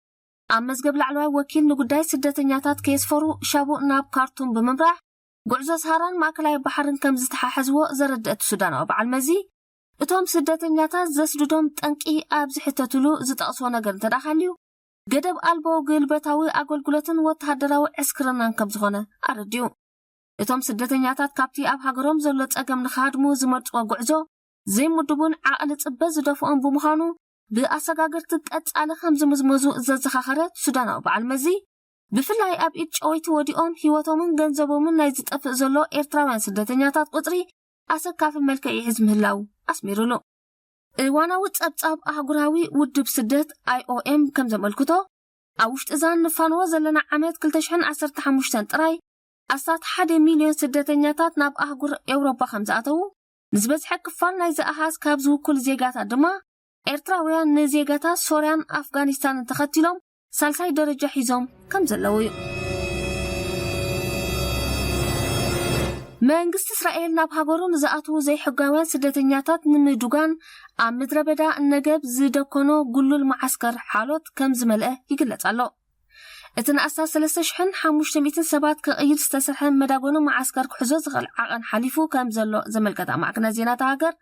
ኣብ መዝገብ ላዕለዋይ ወኪል ንጉዳይ ስደተኛታት ከየስፈሩ ሻቡእ ናብ ካርቱም ብምምራሕ፣ ጉዕዞ ሰሃራን ማእከላይ ባሕርን ከም ዝተሓሓዝዎ ዘረደእት ሱዳናዊ በዓል መዚ፣ እቶም ስደተኛታት ዘስድዶም ጠንቂ ኣብ ዝሕተትሉ ዝጠቕስዎ ነገር እንተ ደኣ ሃልዩ፣ ገደብ ኣልቦ ግልበታዊ ኣገልግሎትን ወተሃደራዊ ዕስክርናን ከም ዝኾነ ኣረዲኡ። እቶም ስደተኛታት ካብቲ ኣብ ሃገሮም ዘሎ ጸገም ንኽሃድሙ ዝመርጽዎ ጉዕዞ ዘይምድቡን ዓቕሊ ጽበት ዝደፍኦም ብምዃኑ፣ ብኣሰጋገርቲ ቀጻሊ ከም ዝምዝመዙ ዘዘኻኸረ ሱዳናዊ በዓል መዚ፣ ብፍላይ ኣብ ኢድ ጨወይቲ ወዲቖም ህይወቶምን ገንዘቦምን ናይ ዝጠፍእ ዘሎ ኤርትራውያን ስደተኛታት ቁጽሪ ኣሰካፊ መልክዕ ይሕዝ ምህላው ኣስሚሩሉ። እዋናዊ ጸብጻብ ኣህጉራዊ ውድብ ስደት፣ ኣይኦኤም፣ ከም ዘመልክቶ፣ ኣብ ውሽጢ እዛ ንፋንዎ ዘለና ዓመት ክልተ ሽሕን ዓሰርተ ሓሙሽተን ጥራይ ኣስታት ሓደ ሚልዮን ስደተኛታት ናብ ኣህጉር ኤውሮጳ ከም ዝኣተዉ፣ ንዝበዝሐ ክፋል ናይዚ ኣሃዝ ካብ ዝውክሉ ዜጋታት ድማ ኤርትራውያን ንዜጋታት ሶርያን ኣፍጋኒስታንን ተኸቲሎም ሳልሳይ ደረጃ ሒዞም ከም ዘለዉ እዩ። መንግስቲ እስራኤል ናብ ሃገሩ ንዝኣትዉ ዘይሕጋውያን ስደተኛታት ንምዱጋን ኣብ ምድረ በዳ ነገብ ዝደኮኖ ጉሉል መዓስከር ሓሎት ከም ዝመልአ ይግለጽ ኣሎ። እቲ ንኣስታት ሰለስተ ሽሕን ሓሙሽተ ሚእትን ሰባት ክቕይድ ዝተሰርሐ መዳጎኒ መዓስከር ክሕዞ ዝኽእል ዓቐን ሓሊፉ ከም ዘሎ ዘመልከታ ማዕከናት ዜና እታ ሃገር፣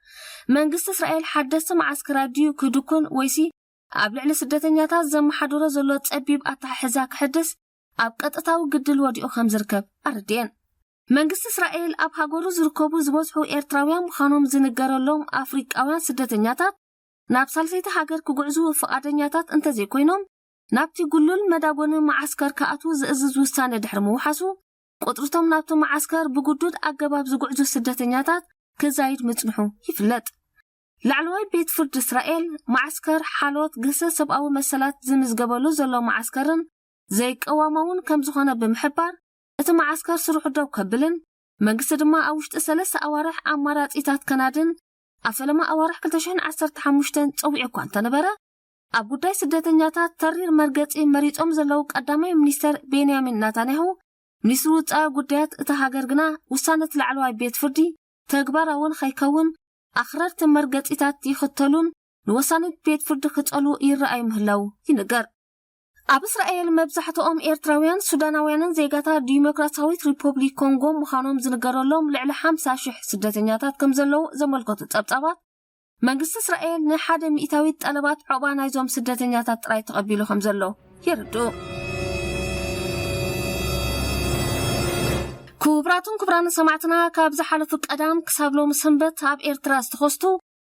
መንግስቲ እስራኤል ሓደስቲ መዓስከራት ድዩ ክድኩን ወይሲ ኣብ ልዕሊ ስደተኛታት ዘመሓድሮ ዘሎ ጸቢብ ኣተሓሕዛ ክሕድስ ኣብ ቀጥታዊ ግድል ወዲቑ ከም ዝርከብ ኣረድኤን። መንግስቲ እስራኤል ኣብ ሃገሩ ዝርከቡ ዝበዝሑ ኤርትራውያን ምዃኖም ዝንገረሎም ኣፍሪቃውያን ስደተኛታት ናብ ሳልሰይቲ ሃገር ክጉዕዙ ፍቓደኛታት እንተዘይኮይኖም፣ ናብቲ ጉሉል መዳጎኒ መዓስከር ክኣትዉ ዝእዝዝ ውሳነ ድሕሪ ምውሓሱ፣ ቁጽርቶም ናብቲ መዓስከር ብግዱድ ኣገባብ ዝጉዕዙ ስደተኛታት ክዛይድ ምጽንሑ ይፍለጥ። ላዕለዋይ ቤት ፍርዲ እስራኤል፣ መዓስከር ሓሎት ግህሰት ሰብኣዊ መሰላት ዝምዝገበሉ ዘሎ መዓስከርን ዘይቀዋማውን ከም ዝኾነ ብምሕባር፣ እቲ መዓስከር ስርሑ ደው ከብልን መንግስቲ ድማ ኣብ ውሽጢ ሰለስተ ኣዋርሕ ኣማራጺታት ከናድን ኣብ ፈለማ ኣዋርሕ ክልተ ሽሕን ዓሰርተ ሓሙሽተን ጸዊዑ እኳ እንተነበረ፣ ኣብ ጉዳይ ስደተኛታት ተሪር መርገጺ መሪጾም ዘለዉ ቀዳማይ ሚኒስተር ቤንያሚን ናታንያሁ፣ ሚኒስትሪ ውጻኢ ጉዳያት እታ ሃገር ግና ውሳነ እቲ ላዕለዋይ ቤት ፍርዲ ተግባራዊ ንኸይከውን ኣኽረርቲ መርገጺታት ይኽተሉን ንወሳኒ ቤት ፍርዲ ክጸሉ ይረኣዩ ምህላው ይንገር። ኣብ እስራኤል መብዛሕትኦም ኤርትራውያን፣ ሱዳናውያንን ዜጋታት ዲሞክራሲያዊት ሪፖብሊክ ኮንጎ ምዃኖም ዝንገረሎም ልዕሊ ሓምሳ ሽሕ ስደተኛታት ከም ዘለዉ ዘመልከቱ ጸብጻባት፣ መንግስቲ እስራኤል ንሓደ ሚእታዊት ጠለባት ዑቕባ ናይዞም ስደተኛታት ጥራይ ተቐቢሉ ከም ዘሎ የርድኡ። ክቡራትን ክቡራን ሰማዕትና፣ ካብ ዝሓለፉ ቀዳም ክሳብ ሎሚ ሰንበት ኣብ ኤርትራ ዝተኸስቱ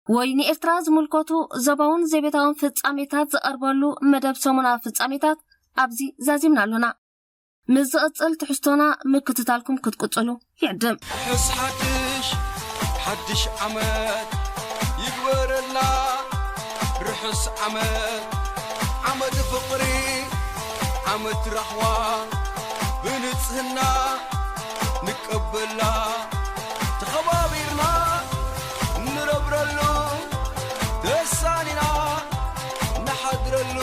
ወይ ንኤርትራ ዝምልከቱ ዞባውን ዘቤታውን ፍጻሜታት ዝቐርበሉ መደብ ሰሙናዊ ፍጻሜታት ኣብዚ ዛዚምና ኣሎና። ምስ ዝቕጽል ትሕዝቶና ምክትታልኩም ክትቅጽሉ ይዕድም። ርሑስ ሓድሽ፣ ሓድሽ ዓመት ይግበረልና። ርሑስ ዓመት፣ ዓመት ፍቕሪ፣ ዓመት ራህዋ፣ ብንጽህና ንቀበላ። ተኸባቢርና እንነብረሉ፣ ተሳኒና ንሓድረሉ፣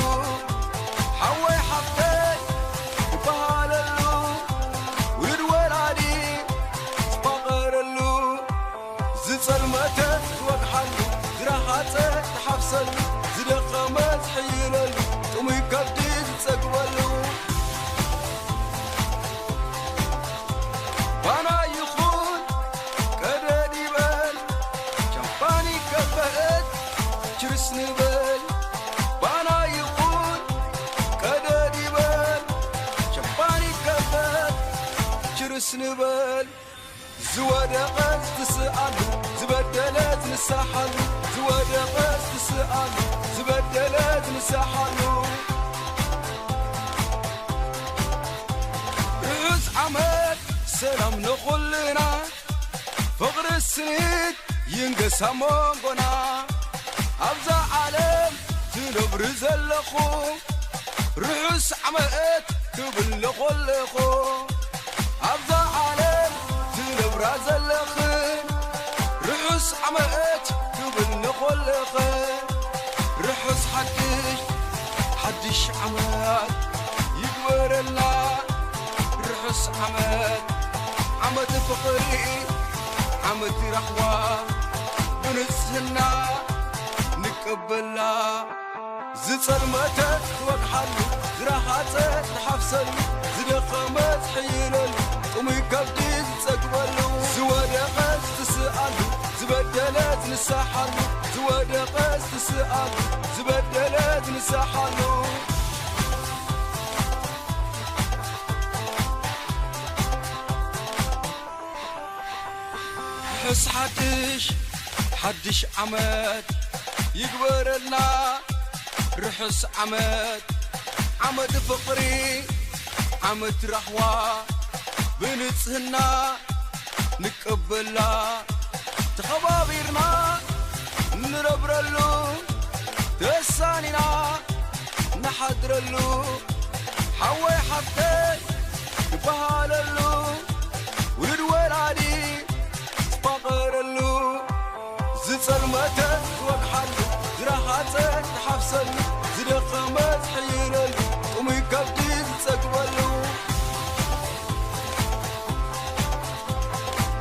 ሓወይ ሓፍተይ ዝበሃለሉ፣ ውሉድ ወላዲ ዝፋቐረሉ፣ ዝጸልመተ ዝወግሓሉ፣ ዝረሃጸ ዝሓፍሰሉ፣ ዝደኸመ ዝሕይለሉ፣ ጥሙይ ከብዲ ዝጸግበሉ። ባና ይኹን ቀደድ ይበል፣ ቻምፓኒ ከበአት ችርስ ንበል። ባና ይኹን ቀደድ ይበል፣ ቻምፓኒ ከበአት ችርስ ንበል። ዝወደቐ ዝትስኣሉ፣ ዝበደለ ዝንሳሓሉ፣ ዝወደቐ ዝትስኣሉ፣ ዝበደለ ዝንሳሓሉ። ርሑስ ዓመት ሰላም ንኹልና፣ ፍቕሪ ስኒት ይንገስ ኣብ መንጎና። ኣብዛ ዓለም ትነብሪ ዘለኹ፣ ርሑስ ዓመት ክብል ንኹልኹ። ኣብዛ ዓለም ትነብራ ዘለኽን፣ ርሑስ ዓመት ክብል ንኹልኽን። ርሑስ ሓድሽ፣ ሓድሽ ዓመት ይግበረልና። ርሑስ ዓመት፣ ዓመት ፍቕሪ፣ ዓመት ራህዋ፣ ብንጽህና ንቀበላ። ዝጸልመተ ዝወግሓሉ፣ ዝረሃጸ ዝሓፍሰሉ፣ ዝደኸመ ዝሕይለሉ፣ ጥሙይ ከብዲ ዝጸግበሉ። ዝወደቐ ዝትስኣሉ፣ ዝበደለ ዝንሳሓሉ፣ ዝወደቐ ዝትስኣሉ፣ ዝበደለ ዝንሳሓሉ። ርሑስ ሓድሽ፣ ሓድሽ ዓመት ይግበረልና። ርሑስ ዓመት፣ ዓመት ፍቕሪ፣ ዓመት ራህዋ፣ ብንጽህና ንቀበላ። ተኸባቢርና እንነብረሉ፣ ተሳኒና ንሓድረሉ፣ ሓወይ ሓፍተይ ዝበሃለሉ፣ ውሉድ ወላዲ ዝፋቐረሉ፣ ዝጸልመተ ዝወግሓሉ፣ ዝረሃጸ ዝሓፍሰሉ፣ ዝደኸመ ዝሕይለሉ፣ ጥሙይ ከብዲ ዝጸግበሉ።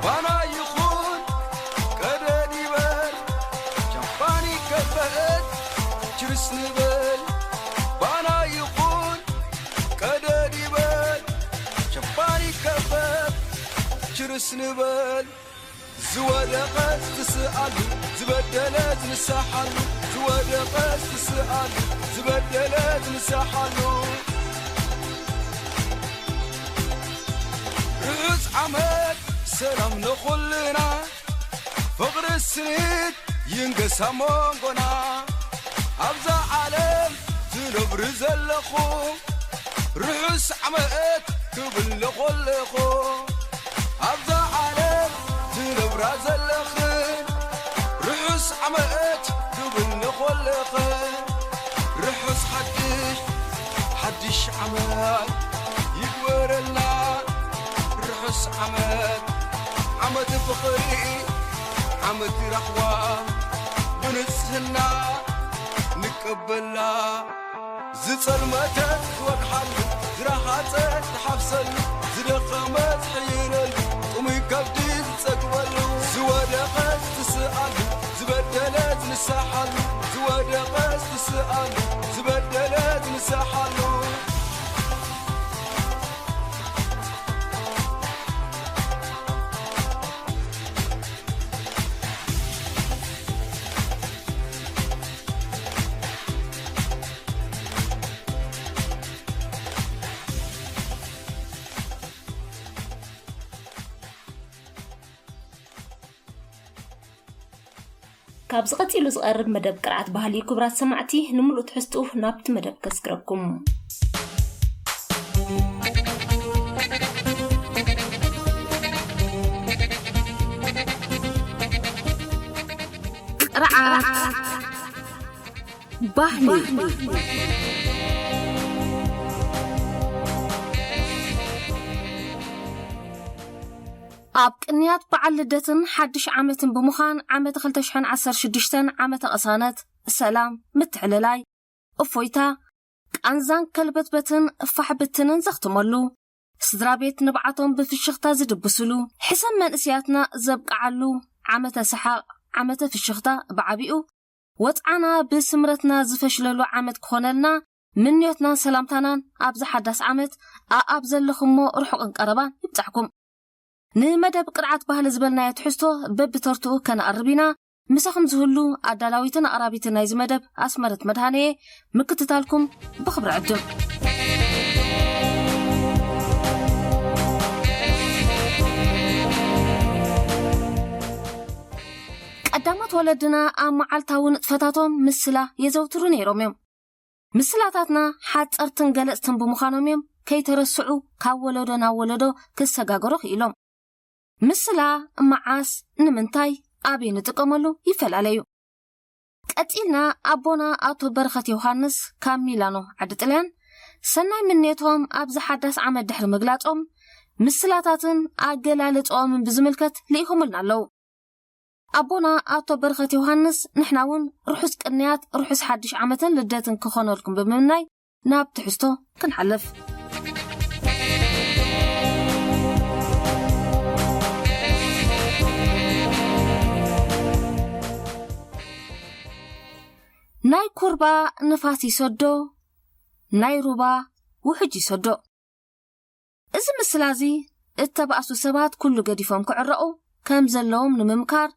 ባና ይኹን ቀደድ ይበል፣ ቻምፓኒ ከበአት ችርስ ንበል። ባና ይኹን ቀደድ ርስ ንበል። ዝወደቐት ትስኣሉ፣ ዝበደለት ንሳሓሉ። ዝወደቐት ትስኣሉ፣ ዝበደለት ንሳሓሉ። ርሑስ ዓመት ሰላም ንኹልና፣ ፍቕሪ ስኒት ይንገስ ኣብ መንጎና። ኣብዛ ዓለም ትነብሪ ዘለኹ፣ ርሑስ ዓመት ክብል ንኹልኹ። ኣብዛ ዓለም ትነብራ ዘለኽን፣ ርሑስ ዓመት ክብል ንኹልኽን። ርሑስ ሓድሽ፣ ሓድሽ ዓመት ይግበረልና። ርሑስ ዓመት፣ ዓመት ፍቕሪ፣ ዓመት ራህዋ፣ ብንጽህና ንቀበላ። ዝጸልመተ ትወግሓሉ፣ ዝረሃጸ ትሓፍሰሉ፣ ዝደኸመ ትሕይለሉ፣ ጥሙይ ከብዲ ዝጸግበሉ። ዝወደቐ ትስኣሉ፣ ዝበደለ ዝንሳሓሉ፣ ዝወደቐ ትስኣሉ፣ ዝበደለ ዝንሳሓሉ። ካብዚ ቀጺሉ ዝቐርብ መደብ ቅርዓት ባህሊ፣ ክቡራት ሰማዕቲ፣ ንምሉእ ትሕዝትኡ ናብቲ መደብ ከስግረኩም። ቅርዓት ባህሊ። ኣብ ቅንያት በዓል ልደትን ሓድሽ ዓመትን ብምዃን ዓመተ ክልተ ሽሕን ዓሰርተ ሽዱሽተን ዓመተ ቅሳነት፣ ሰላም፣ ምትሕልላይ፣ እፎይታ፣ ቃንዛን ከልበትበትን ፋሕ ብትንን ዘኽትመሉ፣ ስድራ ቤት ንብዓቶም ብፍሽኽታ ዝድብስሉ፣ ሕሰም መንእስያትና ዘብቅዓሉ፣ ዓመተ ሰሓቕ፣ ዓመተ ፍሽኽታ ብዓቢኡ፣ ወጽዓና ብስምረትና ዝፈሽለሉ ዓመት ክኾነልና ምንዮትናን ሰላምታናን ኣብዚ ሓዳስ ዓመት ኣኣብ ዘለኹሞ ርሑቕን ቀረባን ይብጻሕኩም። ንመደብ ቅርዓት ባህሊ ዝበልናዮ ትሕዝቶ በብተርትኡ ከነቕርብ ኢና። ምሳኹም ዝህሉ ኣዳላዊትን ኣቕራቢትን ናይዚ መደብ ኣስመረት መድሃኔ፣ ምክትታልኩም ብኽብሪ ዕድም። ቀዳሞት ወለድና ኣብ መዓልታዊ ንጥፈታቶም ምስላ የዘውትሩ ነይሮም እዮም። ምስላታትና ሓጸርትን ገለጽትን ብምዃኖም እዮም ከይተረስዑ ካብ ወለዶ ናብ ወለዶ ክሰጋገሩ ክኢሎም። ምስላ መዓስ፣ ንምንታይ፣ ኣበይ ንጥቀመሉ ይፈላለዩ። ቀጺልና ኣቦና ኣቶ በረኸት ዮሃንስ ካብ ሚላኖ ዓዲ ጥልያን ሰናይ ምንየቶም ኣብዚ ሓዳስ ዓመት ድሕሪ ምግላጾም ምስላታትን ኣገላልጾኦምን ብዝምልከት ልኢኹምልና ኣለዉ። ኣቦና ኣቶ በረኸት ዮሃንስ፣ ንሕና እውን ርሑስ ቅንያት፣ ርሑስ ሓድሽ ዓመትን ልደትን ክኾነልኩም ብምምናይ ናብ ትሕዝቶ ክንሓልፍ። ናይ ኩርባ ንፋስ ይሰዶ፣ ናይ ሩባ ውሕጅ ይሰዶ። እዚ ምስላ እዚ እተባእሱ ሰባት ኩሉ ገዲፎም ክዕረቑ ከም ዘለዎም ንምምካር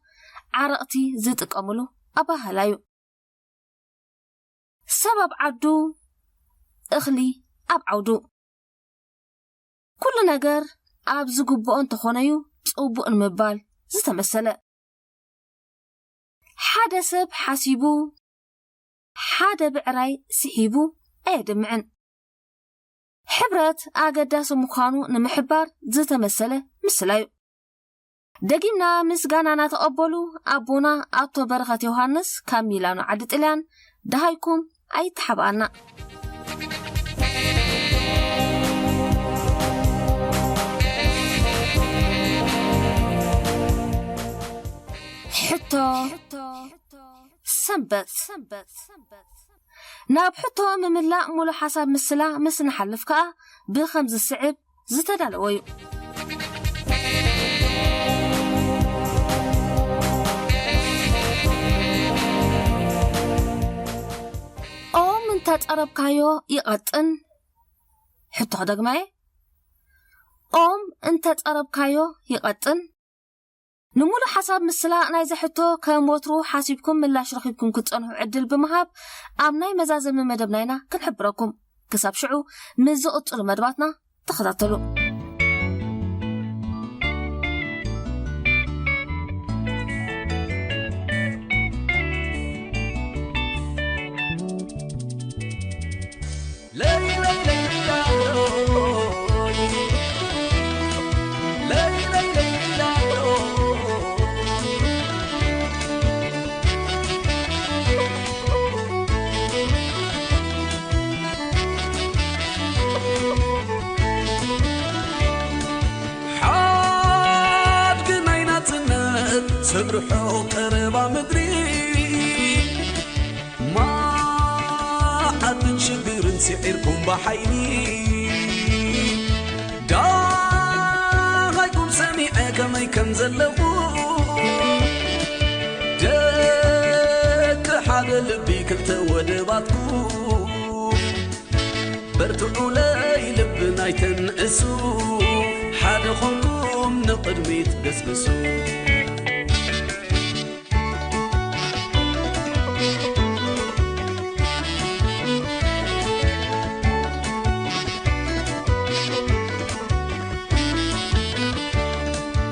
ዓረቕቲ ዝጥቀምሉ ኣበሃህላ እዩ። ሰብ ኣብ ዓዱ፣ እኽሊ ኣብ ዓውዱ። ኩሉ ነገር ኣብ ዝግብኦ እንተኾነዩ ጽቡቕ ንምባል ዝተመሰለ። ሓደ ሰብ ሓሲቡ፣ ሓደ ብዕራይ ስሒቡ ኣየድምዕን። ሕብረት ኣገዳሲ ምዃኑ ንምሕባር ዝተመሰለ ምስላ እዩ። ደጊምና ምስጋናና ተቐበሉ ኣቦና ኣቶ በረኸት ዮሃንስ ካብ ሚላኖ ዓዲ ጥልያን፣ ደሃይኩም ኣይተሓብኣና። ሕቶ ሰንበት። ናብ ሕቶ ምምላእ ሙሉእ ሓሳብ ምስላ ምስ ንሓልፍ ከኣ ብኸም ዝስዕብ ዝተዳለወ እዩ። ኦም እንተጸረብካዮ ይቐጥን። ሕቶ ክደግማ እየ። ኦም እንተጸረብካዮ ይቐጥን። ንምሉእ ሓሳብ ምስላ ናይዚ ሕቶ ከም ወትሩ ሓሲብኩም ምላሽ ረኺብኩም ክትጸንሑ ዕድል ብምሃብ ኣብ ናይ መዛዘሚ መደብ ናይና ክንሕብረኩም። ክሳብ ሽዑ ምስ ዝቕጽሉ መደባትና ተኸታተሉ። ሓድጊ ናይ ናጽነት ሰብ ርሑቕ ቀረባ ምድሪ፣ መዓትን ሽግርን ስዒርኩም ብሓይሊ፣ ዳሃይኩም ሰሚዐ ከመይ ከም ዘለኹ፣ ደቂ ሓደ ልቢ ክልተ ወደባትኩም፣ በርትዑለይ ልብና ኣይተንእሱ፣ ሓደ ኾንኩም ንቕድሚት ገስግሱ።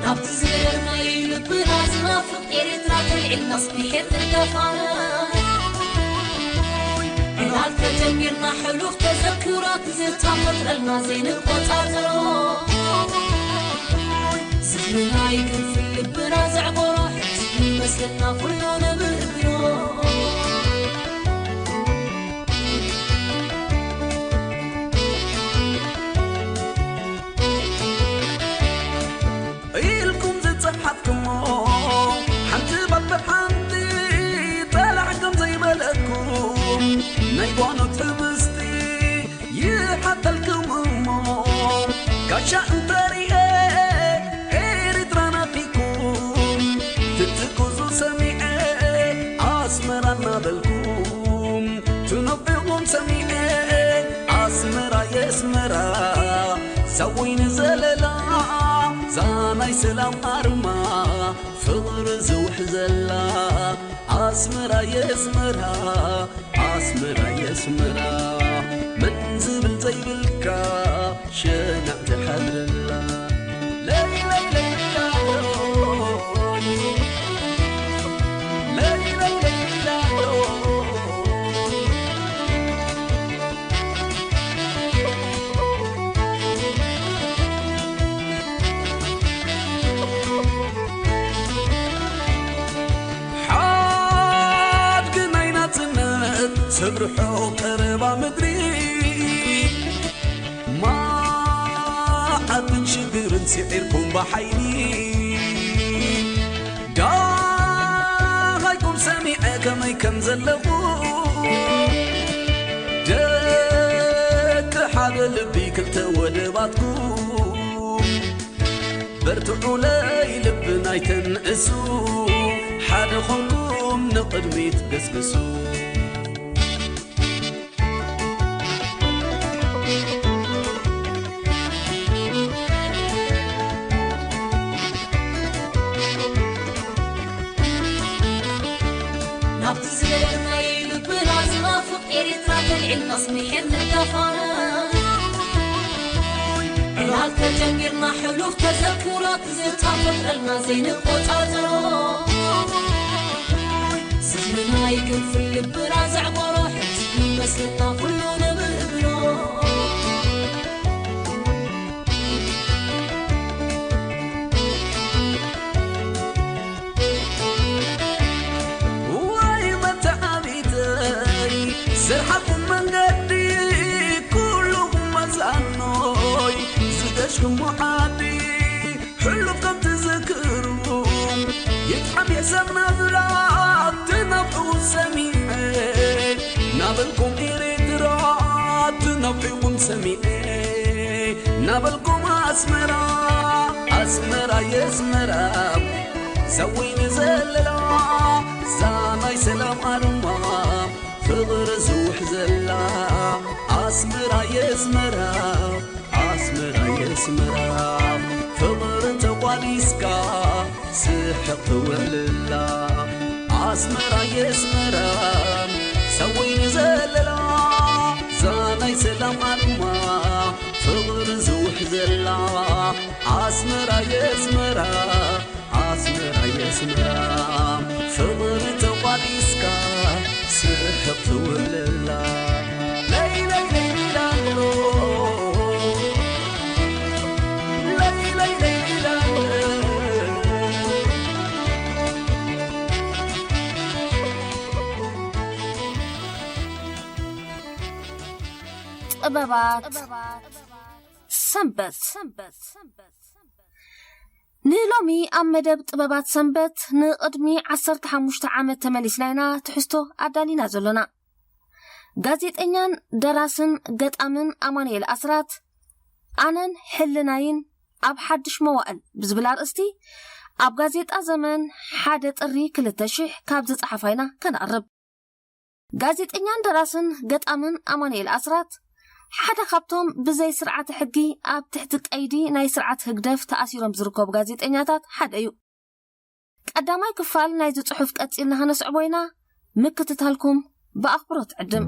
ናብቲ ዝገርመይ ልብና ዝናፍቕ ኤርትራ ተልዒልናስ ብሄር ንደፋር። ዕላል ተጀሚርና ሕሉፍ ተዘክሮት ዝተፈጥረልና ዘይንቆጻጸሮ። ዝኽርና ይግንፍል ልብና ዘዕቆሮ ሕጂ መስለና ኩሉ ንብርብሮ። ኢልኩም ዝጸሓፍኩሞ ሓንቲ ባበር ሓንቲ ጠላዕ ከም ዘይበለኩም ናይ ጓኖት ሕብስቲ ይሓተልኩም እሞ ጋሻ እንተሪኤ ኤርትራ ናፊኩም ትትኩዙ ሰሚዐ ኣስመራ እናበልኩም ትነፍዕዎም ሰሚዐ ኣስመራ የስመራ ሳወይኒ ዘለላ ዛናይ ሰላም ኣርማ ፍቕሪ ዝውሕ ዘላ ኣስመራ የስመራ ኣስመራ የስመራ መን ዝብል ዘይብልካ ሸናዕ ትሓድረላ ለይለይ ለይላ ለይለይ ለይላ ሓድጊ ናይ ናጽነት ሰብ ርሑቕ ቀረባ ምድሪ መዓትን ሽግርን ስዒርኩም ብሓይሊ ዳሃይኩም ሰሚዐ ከመይ ከም ዘለኹ ደቂ ሓደ ልቢ ክልተ ወደባትኩም በርትዑለይ ልብና ኣይተንእሱ ሓደ ኾንኩም ንቕድሚት ገስግሱ። ናብቲ ዝገደናይ ልብና ዝናፍቕ ኤርትራ ተልዒልናስ ምሒር ንደፋር ዕላል ተጀሚርና ሕሉፍ ተዘክሮት ዝተፈጥረልና ዘይንቆጻጸሮ ዝኽርና ይግንፍል ልብና ዘዕቆሮ ሕጂ መስለና ኩሉ ንብርብሮ ወይ መተዓቢተይ ስርሓኩም መንገዲ ኩሉኹም መዛኖይ ዝገሽኩም ዓዲ ሕሉፍ ከም ትዝክሩ ይጥዓም የሰብ ናብራ ትነፍዑ ሰሚዐ ናበልኩም ኤርትራ ትነፍዕኩም ሰሚዐ ናበልኩም ኣስመራ ኣስመራ የስመራ ሰዊኒ ዘለላ ዛናይ ሰላም ኣርማ ፍቕሪ ዝውሕ ዘላ ኣስመራ የስመራ ኣስመራ ኣስመራ ፍቕሪ ተቋዲስካ ስሕቕ ትውዕልላ ኣስመራ የስመራ ሰዊኑ ዘለላ ዛናይ ሰላም ኣልማ ፍቕሪ ዝውሕ ዘላ ኣስመራ የስመራ ኣስመራ የስመራ ፍቕሪ ተቋዲስካ ስሕቕ ትውዕልላ ለይለይ ለይላሎ ጥበባት ሰንበት ንሎሚ ኣብ መደብ ጥበባት ሰንበት ንቕድሚ ዓሰርተ ሓሙሽተ ዓመት ተመሊስና ኢና ትሕዝቶ ኣዳሊና ዘሎና። ጋዜጠኛን ደራስን ገጣምን ኣማኑኤል ኣስራት ኣነን ሕልናይን ኣብ ሓድሽ መዋእል ብዝብል ኣርእስቲ ኣብ ጋዜጣ ዘመን ሓደ ጥሪ ክልተ ሽሕ ካብ ዝጸሓፋ ኢና ከነቕርብ። ጋዜጠኛን ደራስን ገጣምን ኣማኑኤል ኣስራት ሓደ ካብቶም ብዘይ ስርዓተ ሕጊ ኣብ ትሕቲ ቀይዲ ናይ ስርዓት ህግደፍ ተኣሲሮም ዝርከቡ ጋዜጠኛታት ሓደ እዩ። ቀዳማይ ክፋል ናይዚ ጽሑፍ ቀጺልና ከነስዕቦ ኢና። ምክትታልኩም ብኣኽብሮት ዕድም።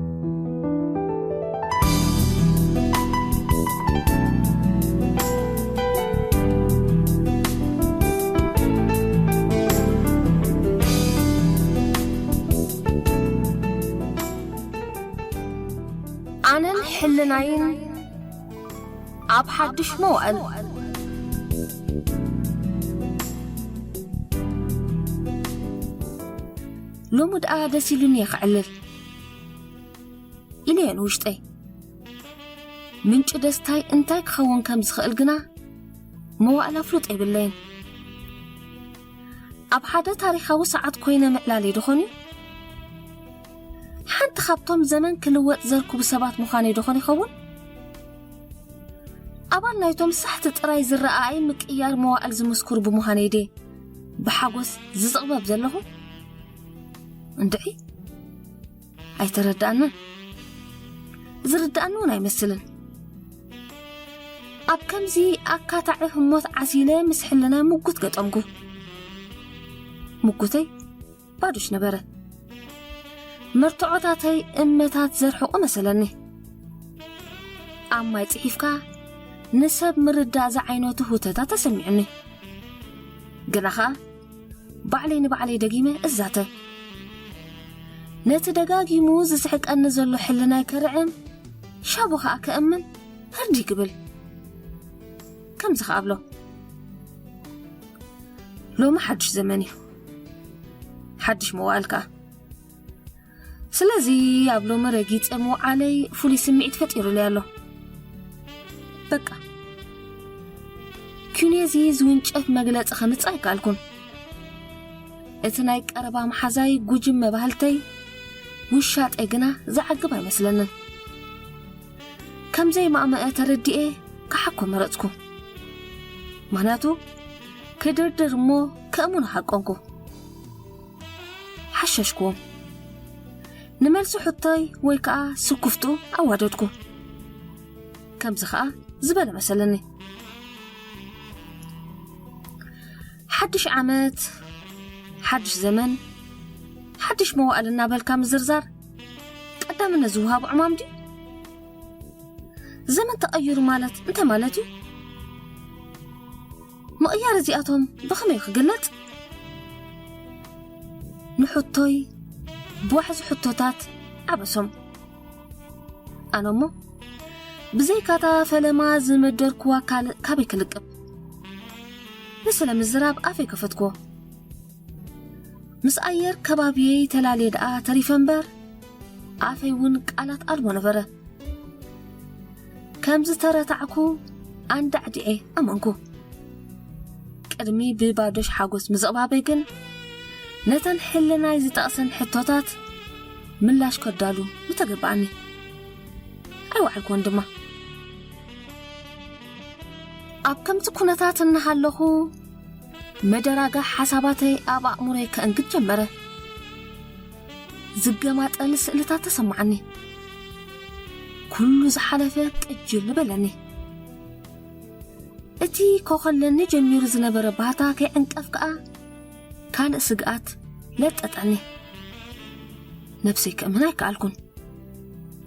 ኣነን ሕልናይን ኣብ ሓድሽ መዋእል ሎሚ ደኣ ደስ ኢሉኒ እየ ክዕልል ኢለዮ ንውሽጠይ። ምንጪ ደስታይ እንታይ ክኸውን ከም ዝኽእል ግና መዋእል ኣፍልጦ የብለይን። ኣብ ሓደ ታሪኻዊ ሰዓት ኮይነ ምዕላለይ ዶ ኾን እዩ? ሓንቲ ካብቶም ዘመን ክልወጥ ዘርክቡ ሰባት ምዃነይ ዶ ኾን ይኸውን? ኣባል ናይቶም ሳሕቲ ጥራይ ዝረኣኣይ ምቅያር መዋእል ዝምስክሩ ብምዃነይ ድየ ብሓጎስ ዝጽቕበብ ዘለኹ? እንድዒ ኣይተረድኣንን። ዝርድኣኒ እውን ኣይመስልን። ኣብ ከምዚ ኣካታዒ ህሞት ዓሲለ ምስ ሕልናይ ምጉት ገጠምኩ። ምጉተይ ባዶሽ ነበረ። መርትዖታተይ እመታት ዘርሕቑ መሰለኒ። ኣብ ማይ ጽሒፍካ ንሰብ ምርዳእ ዝዓይነቱ ህውተታ ተሰሚዑኒ። ግና ኸኣ ባዕለይ ንባዕለይ ደጊመ እዛተ። ነቲ ደጋጊሙ ዝስሕቀኒ ዘሎ ሕልናይ ከርዕም፣ ሻቡ ኸኣ ከእምን ህርዲ ክብል። ከምዚ ኸኣ እብሎ፣ ሎሚ ሓድሽ ዘመን እዩ፣ ሓድሽ መዋእል ከኣ። ስለዚ ኣብ ሎሚ ረጊጸ ምውዓለይ ፍሉይ ስምዒት ፈጢሩለይ ኣሎ። በቃ፣ ኪኖዚ ዝውንጨፍ መግለጺ ከምጽእ ኣይከኣልኩን። እቲ ናይ ቀረባ መሓዛይ ጉጅመ ባህልተይ ውሻጠይ ግና ዝዓግብ ኣይመስለንን። ከም ዘይማእመአ ተረዲኤ ክሓኮ መረጽኩ። ምኽንያቱ ክድርድር እሞ ከእምኖ ሃቀንኩ። ሓሸሽኩዎም። ንመልሲ ሕቶይ ወይ ከኣ ስኩፍቱ ኣዋደድኩ። ከምዚ ኸኣ ዝበለ መሰለኒ። ሓድሽ ዓመት፣ ሓድሽ ዘመን፣ ሓድሽ መዋእል እናበልካ ምዝርዛር ቀዳምነት ዝወሃቦ ዕማም ድዩ? ዘመን ተቐይሩ ማለት እንታይ ማለት እዩ? ምቕያር እዚኣቶም ብኸመይ ክግለጽ? ንሕቶይ ብዋሕዚ ሕቶታት ዓበሶም። ኣነ እሞ ብዘይካታ ፈለማ ዝመደርክዋ ካልእ ካበይ ክልቅብ? ንስለ ምዝራብ ኣፈይ ከፈትክዎ። ምስ ኣየር ከባብየይ ተላልየ ደኣ ተሪፈ እምበር፣ ኣፈይ እውን ቃላት ኣልቦ ነበረ። ከም ዝተረታዕኩ ኣንዳዕዲዐ ኣመንኩ። ቅድሚ ብባዶሽ ሓጎስ ምዝቕባበይ ግን፣ ነተን ሕልናይ ዝጠቕሰን ሕቶታት ምላሽ ከዳሉ ምተገባኣኒ። ኣይወዓልኩዎን ድማ። ኣብ ከምዚ ኩነታት እናሃለኹ፣ መደራጋ ሓሳባተይ ኣብ ኣእምሮይ ከእንግድ ጀመረ። ዝገማጠል ስእልታት ተሰማዓኒ። ኩሉ ዝሓለፈ ቅጅል በለኒ። እቲ ኮኸለኒ ጀሚሩ ዝነበረ ባህታ ከይዕንቀፍ ከኣ ካልእ ስግኣት ለጠጠኒ። ነብሰይ ከእምን ኣይከኣልኩን።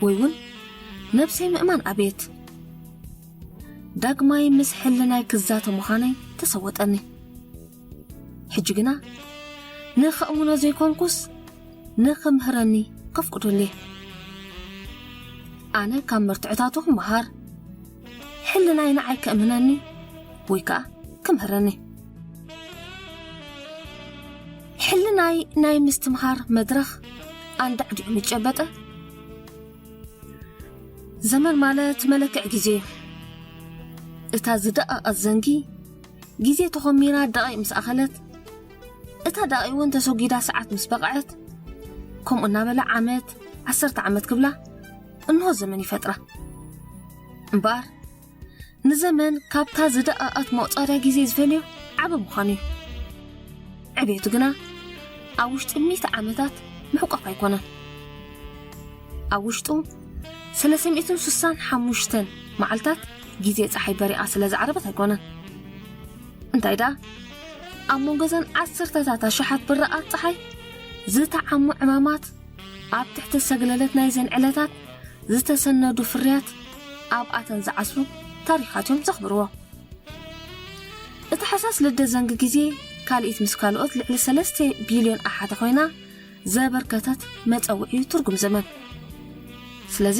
ወይ እውን ነብሰይ ምእማን ኣበየት። ዳግማይ ምስ ሕልናይ ክዛተ ምዃነይ ተሰወጠኒ። ሕጂ ግና ንኸእምኖ ዘይኮንኩስ ንኽምህረኒ ከፍቅደሉ እየ። ኣነ ካብ መርትዖታቱ ክመሃር፣ ሕልናይ ንዓይ ከእምነኒ ወይ ከኣ ክምህረኒ። ሕልናይ ናይ ምስትምሃር መድረኽ ኣንዳዕዲዑ ምጨበጠ። ዘመን ማለት መለክዒ ግዜ እዩ። እታ ዝደቐቐት ዘንጊ ግዜ ተኾሚራ ደቒቕ ምስ ኣኸለት፣ እታ ደቒቕ እውን ተሰጒዳ ሰዓት ምስ በቕዐት፣ ከምኡ እናበለ ዓመት፣ ዓሰርተ ዓመት ክብላ እንሆ ዘመን ይፈጥራ። እምበኣር ንዘመን ካብታ ዝደቐቐት መቑጸርያ ግዜ ዝፈልዮ ዓቢ ምዃኑ እዩ። ዕቤቱ ግና ኣብ ውሽጢ ሚእቲ ዓመታት ምሕቋፍ ኣይኮነን። ኣብ ውሽጡ ሰለስተ ሚእትን ስሳን ሓሙሽተን መዓልታት ግዜ ጸሓይ በሪቓ ስለ ዝዓረበት ኣይኮነን። እንታይ ደኣ፣ ኣብ መንጎ እዘን ዓሰርተታት ኣሽሓት ብራቓት ጸሓይ ዝተዓሙ ዕማማት፣ ኣብ ትሕቲ ሰግለለት ናይዘን ዕለታት ዝተሰነዱ ፍርያት ኣብኣተን ዝዓስሉ ታሪኻት እዮም ዘኽብርዎ። እቲ ሓሳስ ልደ ዘንጊ ግዜ ካልኢት ምስ ካልኦት ልዕሊ ሰለስተ ቢልዮን ኣሓተ ኮይና ዘበርከተት መጸውዒ ትርጉም ዘመን። ስለዚ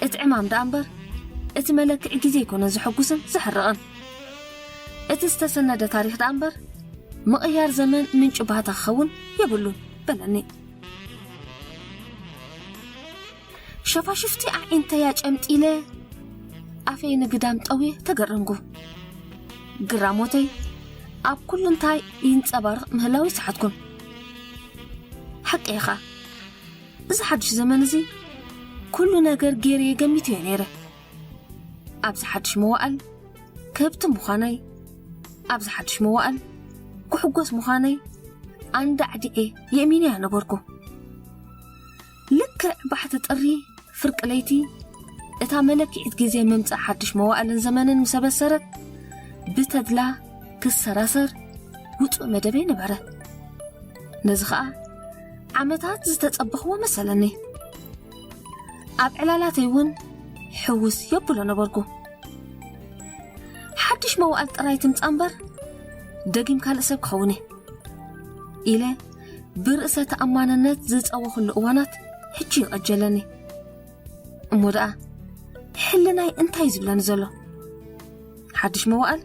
እቲ ዕማም ደኣ እምበር እቲ መለክዒ ግዜ ኣይኮነን ዘሐጉስን ዘሕርቕን። እቲ ዝተሰነደ ታሪኽ ደኣ እምበር ምቕያር ዘመን ምንጪ ባህታ ክኸውን የብሉን በለኒ። ሸፋሽፍቲ ኣዒንተይ ኣጨምጢለ ኣፈይ ንግዳም ጠውየ ተገረምኩ። ግራሞተይ ኣብ ኩሉ እንታይ ይንጸባረቕ ምህላው ይሰሓትኩን። ሓቂ ኢኻ፣ እዚ ሓድሽ ዘመን እዚ ኩሉ ነገር ገይረ ገሚተዮ ነይረ። ኣብዚ ሓድሽ መዋእል ከብቲ ምዃነይ፣ ኣብዚ ሓድሽ መዋእል ክሕጎስ ምዃነይ ኣንዳዕዲዐ የእሚነያ ነበርኩ። ልክዕ ባሕቲ ጥሪ ፍርቂ ለይቲ እታ መለክዒት ግዜ ምምጻእ ሓድሽ መዋእልን ዘመንን ምስ ኣበሰረት፣ ብተድላ ክሰራሰር ውጹእ መደበይ ነበረ። ነዚ ኸኣ ዓመታት ዝተጸበኽዎ መሰለኒ። ኣብ ዕላላተይ እውን ሕውስ የብሎ ነበርኩ። ሓድሽ መዋእል ጥራይ ትምጻእ እምበር፣ ደጊም ካልእ ሰብ ክኸውን እየ ኢለ ብርእሰ ተኣማንነት ዝጸወኹሉ እዋናት ሕጂ ይቐጀለኒ። እሞ ደኣ ሕልናይ እንታይ እዩ ዝብለኒ ዘሎ? ሓድሽ መዋእል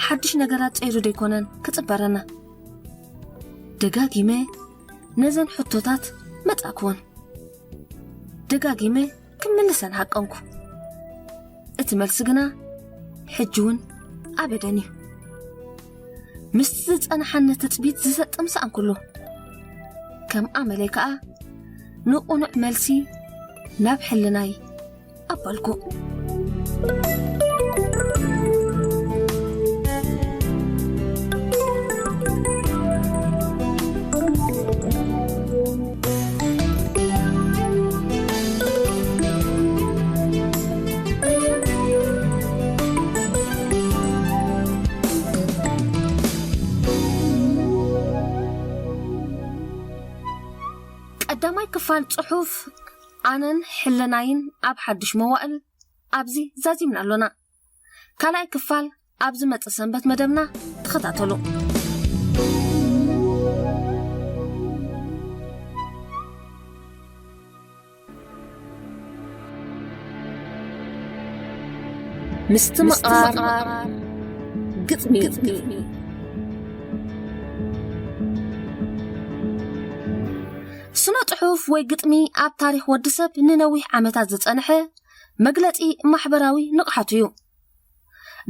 ሓድሽ ነገራት ጸይሩ ዶ ኣይኮነን ክጽበረና? ደጋጊመ ነዘን ሕቶታት መጻእክወን። ደጋጊመ ክምልሰን ሃቀንኩ። እቲ መልሲ ግና ሕጂ እውን ኣበደን እዩ። ምስቲ ዝጸንሓኒ ትጽቢት ዝሰጥም ሰኣንኩሉ። ከም ኣመለይ ከኣ ንቕኑዕ መልሲ ናብ ሕልናይ ኣባልኩ። ቀዳማይ ክፋል ጽሑፍ ኣነን ሕልናይን ኣብ ሓድሽ መዋእል ኣብዚ ዛዚምና ኣሎና። ካልኣይ ክፋል ኣብ ዝመጽእ ሰንበት መደብና ተኸታተሉ። ምስትምቓር ግጥሚ። ስነ ጽሑፍ ወይ ግጥሚ ኣብ ታሪኽ ወዲ ሰብ ንነዊሕ ዓመታት ዝጸንሐ መግለጺ ማሕበራዊ ንቕሓቱ እዩ።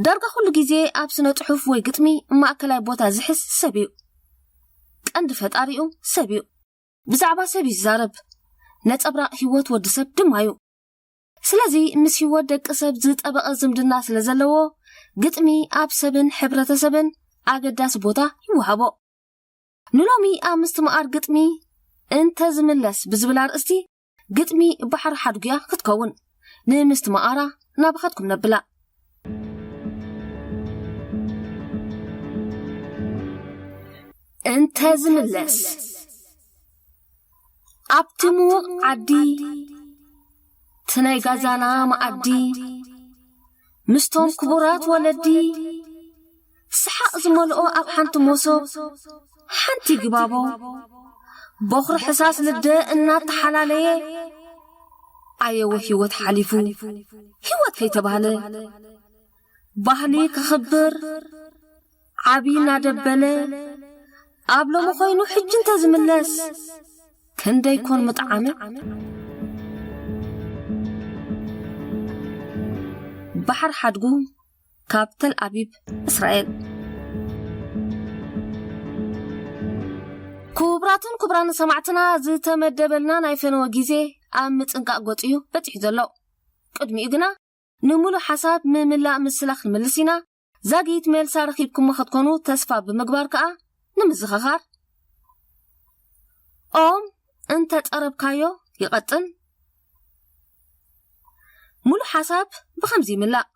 ዳርጋ ኩሉ ግዜ ኣብ ስነ ጽሑፍ ወይ ግጥሚ ማእከላይ ቦታ ዝሕዝ ሰብ እዩ። ቀንዲ ፈጣሪኡ ሰብ እዩ። ብዛዕባ ሰብ እዩ ዝዛረብ። ነጸብራቕ ህይወት ወዲ ሰብ ድማ እዩ። ስለዚ ምስ ህይወት ደቂ ሰብ ዝጠበቐ ዝምድና ስለ ዘለዎ፣ ግጥሚ ኣብ ሰብን ሕብረተሰብን ኣገዳሲ ቦታ ይወሃቦ። ንሎሚ ኣብ ምስትምቓር ግጥሚ እንተ ዝምለስ ብዝብል ኣርእስቲ፣ ግጥሚ ባሕሪ ሓድጉያ ክትከውን ንምስትምቓራ ናባኻትኩም ነብላ። እንተ ዝምለስ ኣብቲ ምዉቕ ዓዲ፣ እቲ ናይ ጋዛና መኣዲ፣ ምስቶም ክቡራት ወለዲ፣ ሰሓቕ ዝመልኦ ኣብ ሓንቲ መሶብ፣ ሓንቲ ግባቦ፣ በኹሪ ሕሳስ ልደ እናተሓላለየ፣ ኣየወ ህይወት ሓሊፉ፣ ህይወት ከይተባህለ፣ ባህሊ ክኽብር፣ ዓቢ እናደበለ፣ ኣብ ሎሚ ኮይኑ ሕጂ እንተ ዝምለስ፣ ክንደይ ኮን ምጠዓመ። ባሕር ሓድጉ ካብ ተል ኣቢብ እስራኤል። ክቡራትን ክቡራን ሰማዕትና፣ ዝተመደበልና ናይ ፈነወ ግዜ ኣብ ምጽንቃቕ ገጹ እዩ በጺሑ ዘሎ። ቅድሚኡ ግና፣ ንምሉእ ሓሳብ ምምላእ ምስላ ክንምልስ ኢና። ዛጊት መልሳ ረኺብኩሞ ክትኮኑ ተስፋ ብምግባር ከኣ ንምዝኽኻር፣ ኦም እንተ ጸረብካዮ ይቐጥን። ሙሉእ ሓሳብ ብኸምዚ ይምላእ።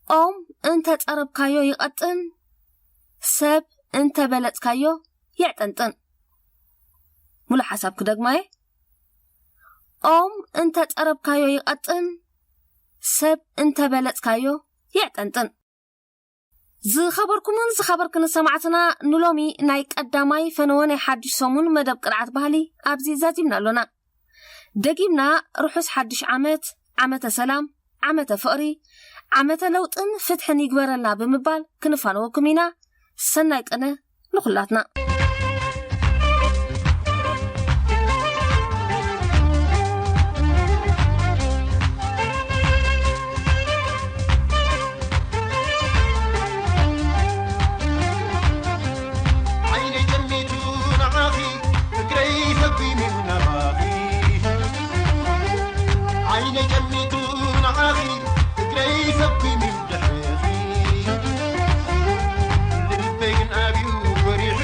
ኦም እንተ ጸረብካዮ ይቐጥን፣ ሰብ እንተ በለጽካዮ የዕጠንጥን። ሙሉእ ሓሳብ ክደግማየ። ኦም እንተ ጸረብካዮ ይቐጥን፣ ሰብ እንተ በለጽካዮ የዕጠንጥን። ዝኸበርኩምን ዝኸበርክን ሰማዕትና፣ ንሎሚ ናይ ቀዳማይ ፈነወ ናይ ሓድሽ ሰሙን መደብ ቅርዓት ባህሊ ኣብዚ ዛዚምና ኣሎና። ደጊምና ርሑስ ሓድሽ ዓመት፣ ዓመተ ሰላም፣ ዓመተ ፍቕሪ፣ ዓመተ ለውጥን ፍትሕን ይግበረልና ብምባል ክንፋነወኩም ኢና። ሰናይ ቅነ ንኹላትና። ዓይነይ ጨሚቱ ንዓኺ፣ እግረይ ሰጒሙ ናባኺ። ዓይነይ ጨሚቱ ንዓኺ፣ እግረይ ሰጒሙ ድሕሬኺ። ልበይ ግን ኣብዩ ጎሪሑ፣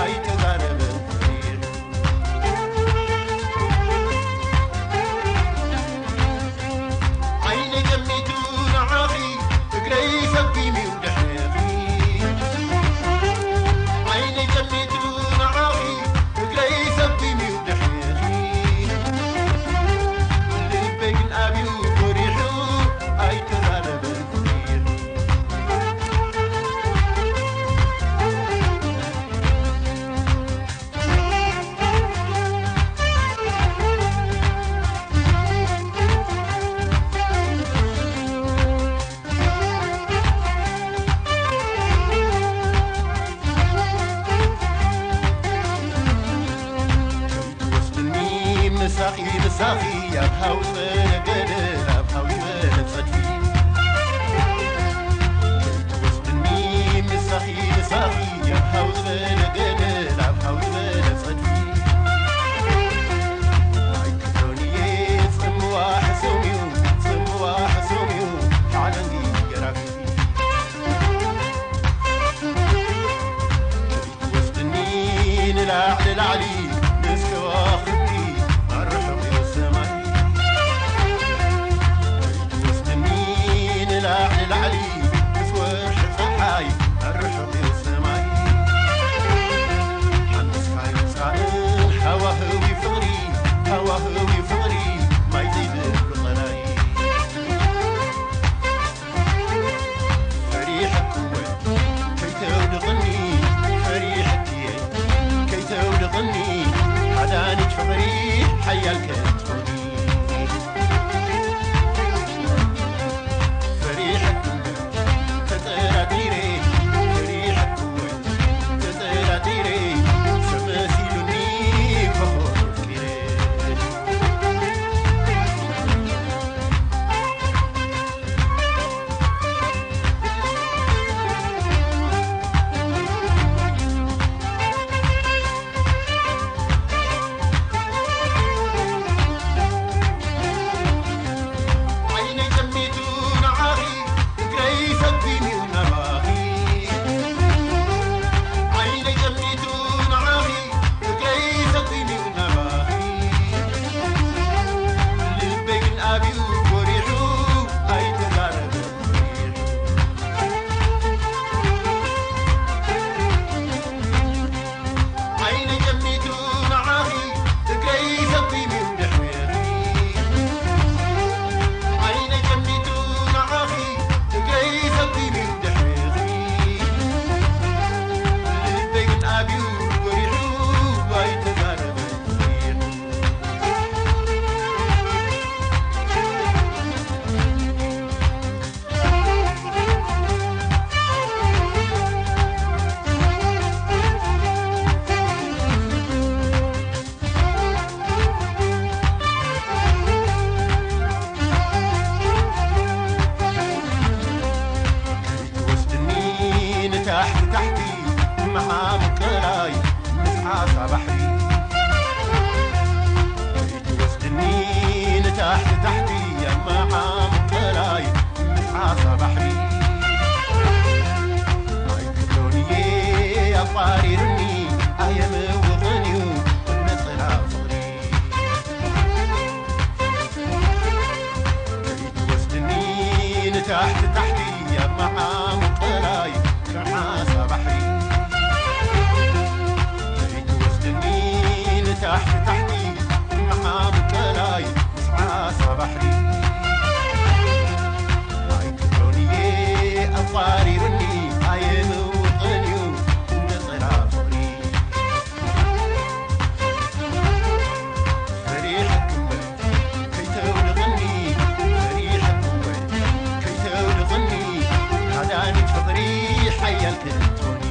ኣይተዛረበን ፈሪሑ። ዓይነይ ጨሚቱ ንዓኺ፣ እግረይ ሰጒሙ ድሕሬኺ። ዓይነይ ጨሚቱ ንዓኺ፣ እግረይ ሰጒሙ ድሕሬኺ። ልበይ ግን ኣብዩ ጎሪሑ፣ ኣይተዛረበን ፈሪሑ። ትወስድኒ ምሳኺ፣ ምሳኺ ኣብ ሃዊ ዝበለ ገደል፣ ኣብ ሃዊ ዝበለ ጸድፊ። ትወስድኒ ምሳኺ፣ ምሳኺ ኣብ ሃዊ ዝበለ ገደል፣ ኣብ ሃዊ ዝበለ ጸድፊ። ኣይክሕዶን እየ ጽምዋ ሕሱም እዩ፣ ጽምዋ ሕሱም እዩ፣ ሓለንጊ ገራፊ። ወስድኒ ንላዕሊ ላዕሊ ምስ ከዋኽብቲ ኣርሕቕ እዩ ሰማይ። ባሕሪ ከይትወስድኒ ንታሕቲ ታሕቲ ኣመዓም ጥራይ ምስ ዓሳ ባሕሪ ኣይክብሎን እየ ኣቋሪሩኒ ኣየምውቕን እዩ ነጸላ ፍቕሪ ከይትወስድኒ ንታሕቲ ታሕቲ ኣመዓም ጥራይ ከም ዓሳ ባሕሪ ከይትወስድኒ ንታሕቲ ታሕቲ መዓም ጥራይ ምስ ዓሳ ባሕሪ ኣይክብሎን እየ ኣቋሪሩኒ ኣየምውቕን እዩ ነጸላ ፍቕሪ ፈሪሐክምበር ከይተውድቕኒ ፈሪሐክምበር ከይተውድቕኒ ሃዳኒት ፍቕሪ ሓያል ክትኮኒ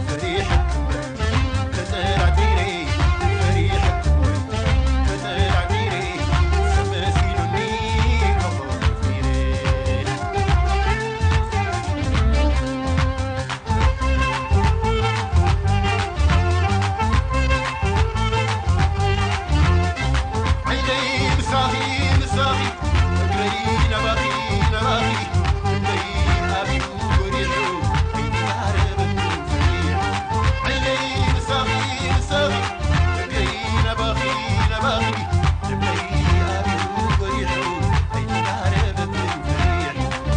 ፈሪሐክምበር ተጠራጢረ ፈሪሐክምበር ተጠራጢረ ሰብ መሲሉኒ ከኾፍረ ዓይነይ ምሳኺ ምሳኺ እግረይ ናባኺ ናባኺ ልበይ ኣብዩ ጎሪሑ ኣይተዛረበክን ፍሪሕ ዓይነይ ምሳኺ ምሳኺ እግረይ ናባኺ ናባኺ ልበይ ኣብዩ ጎሪሑ ኣይተዛረበክን ፍሪሕ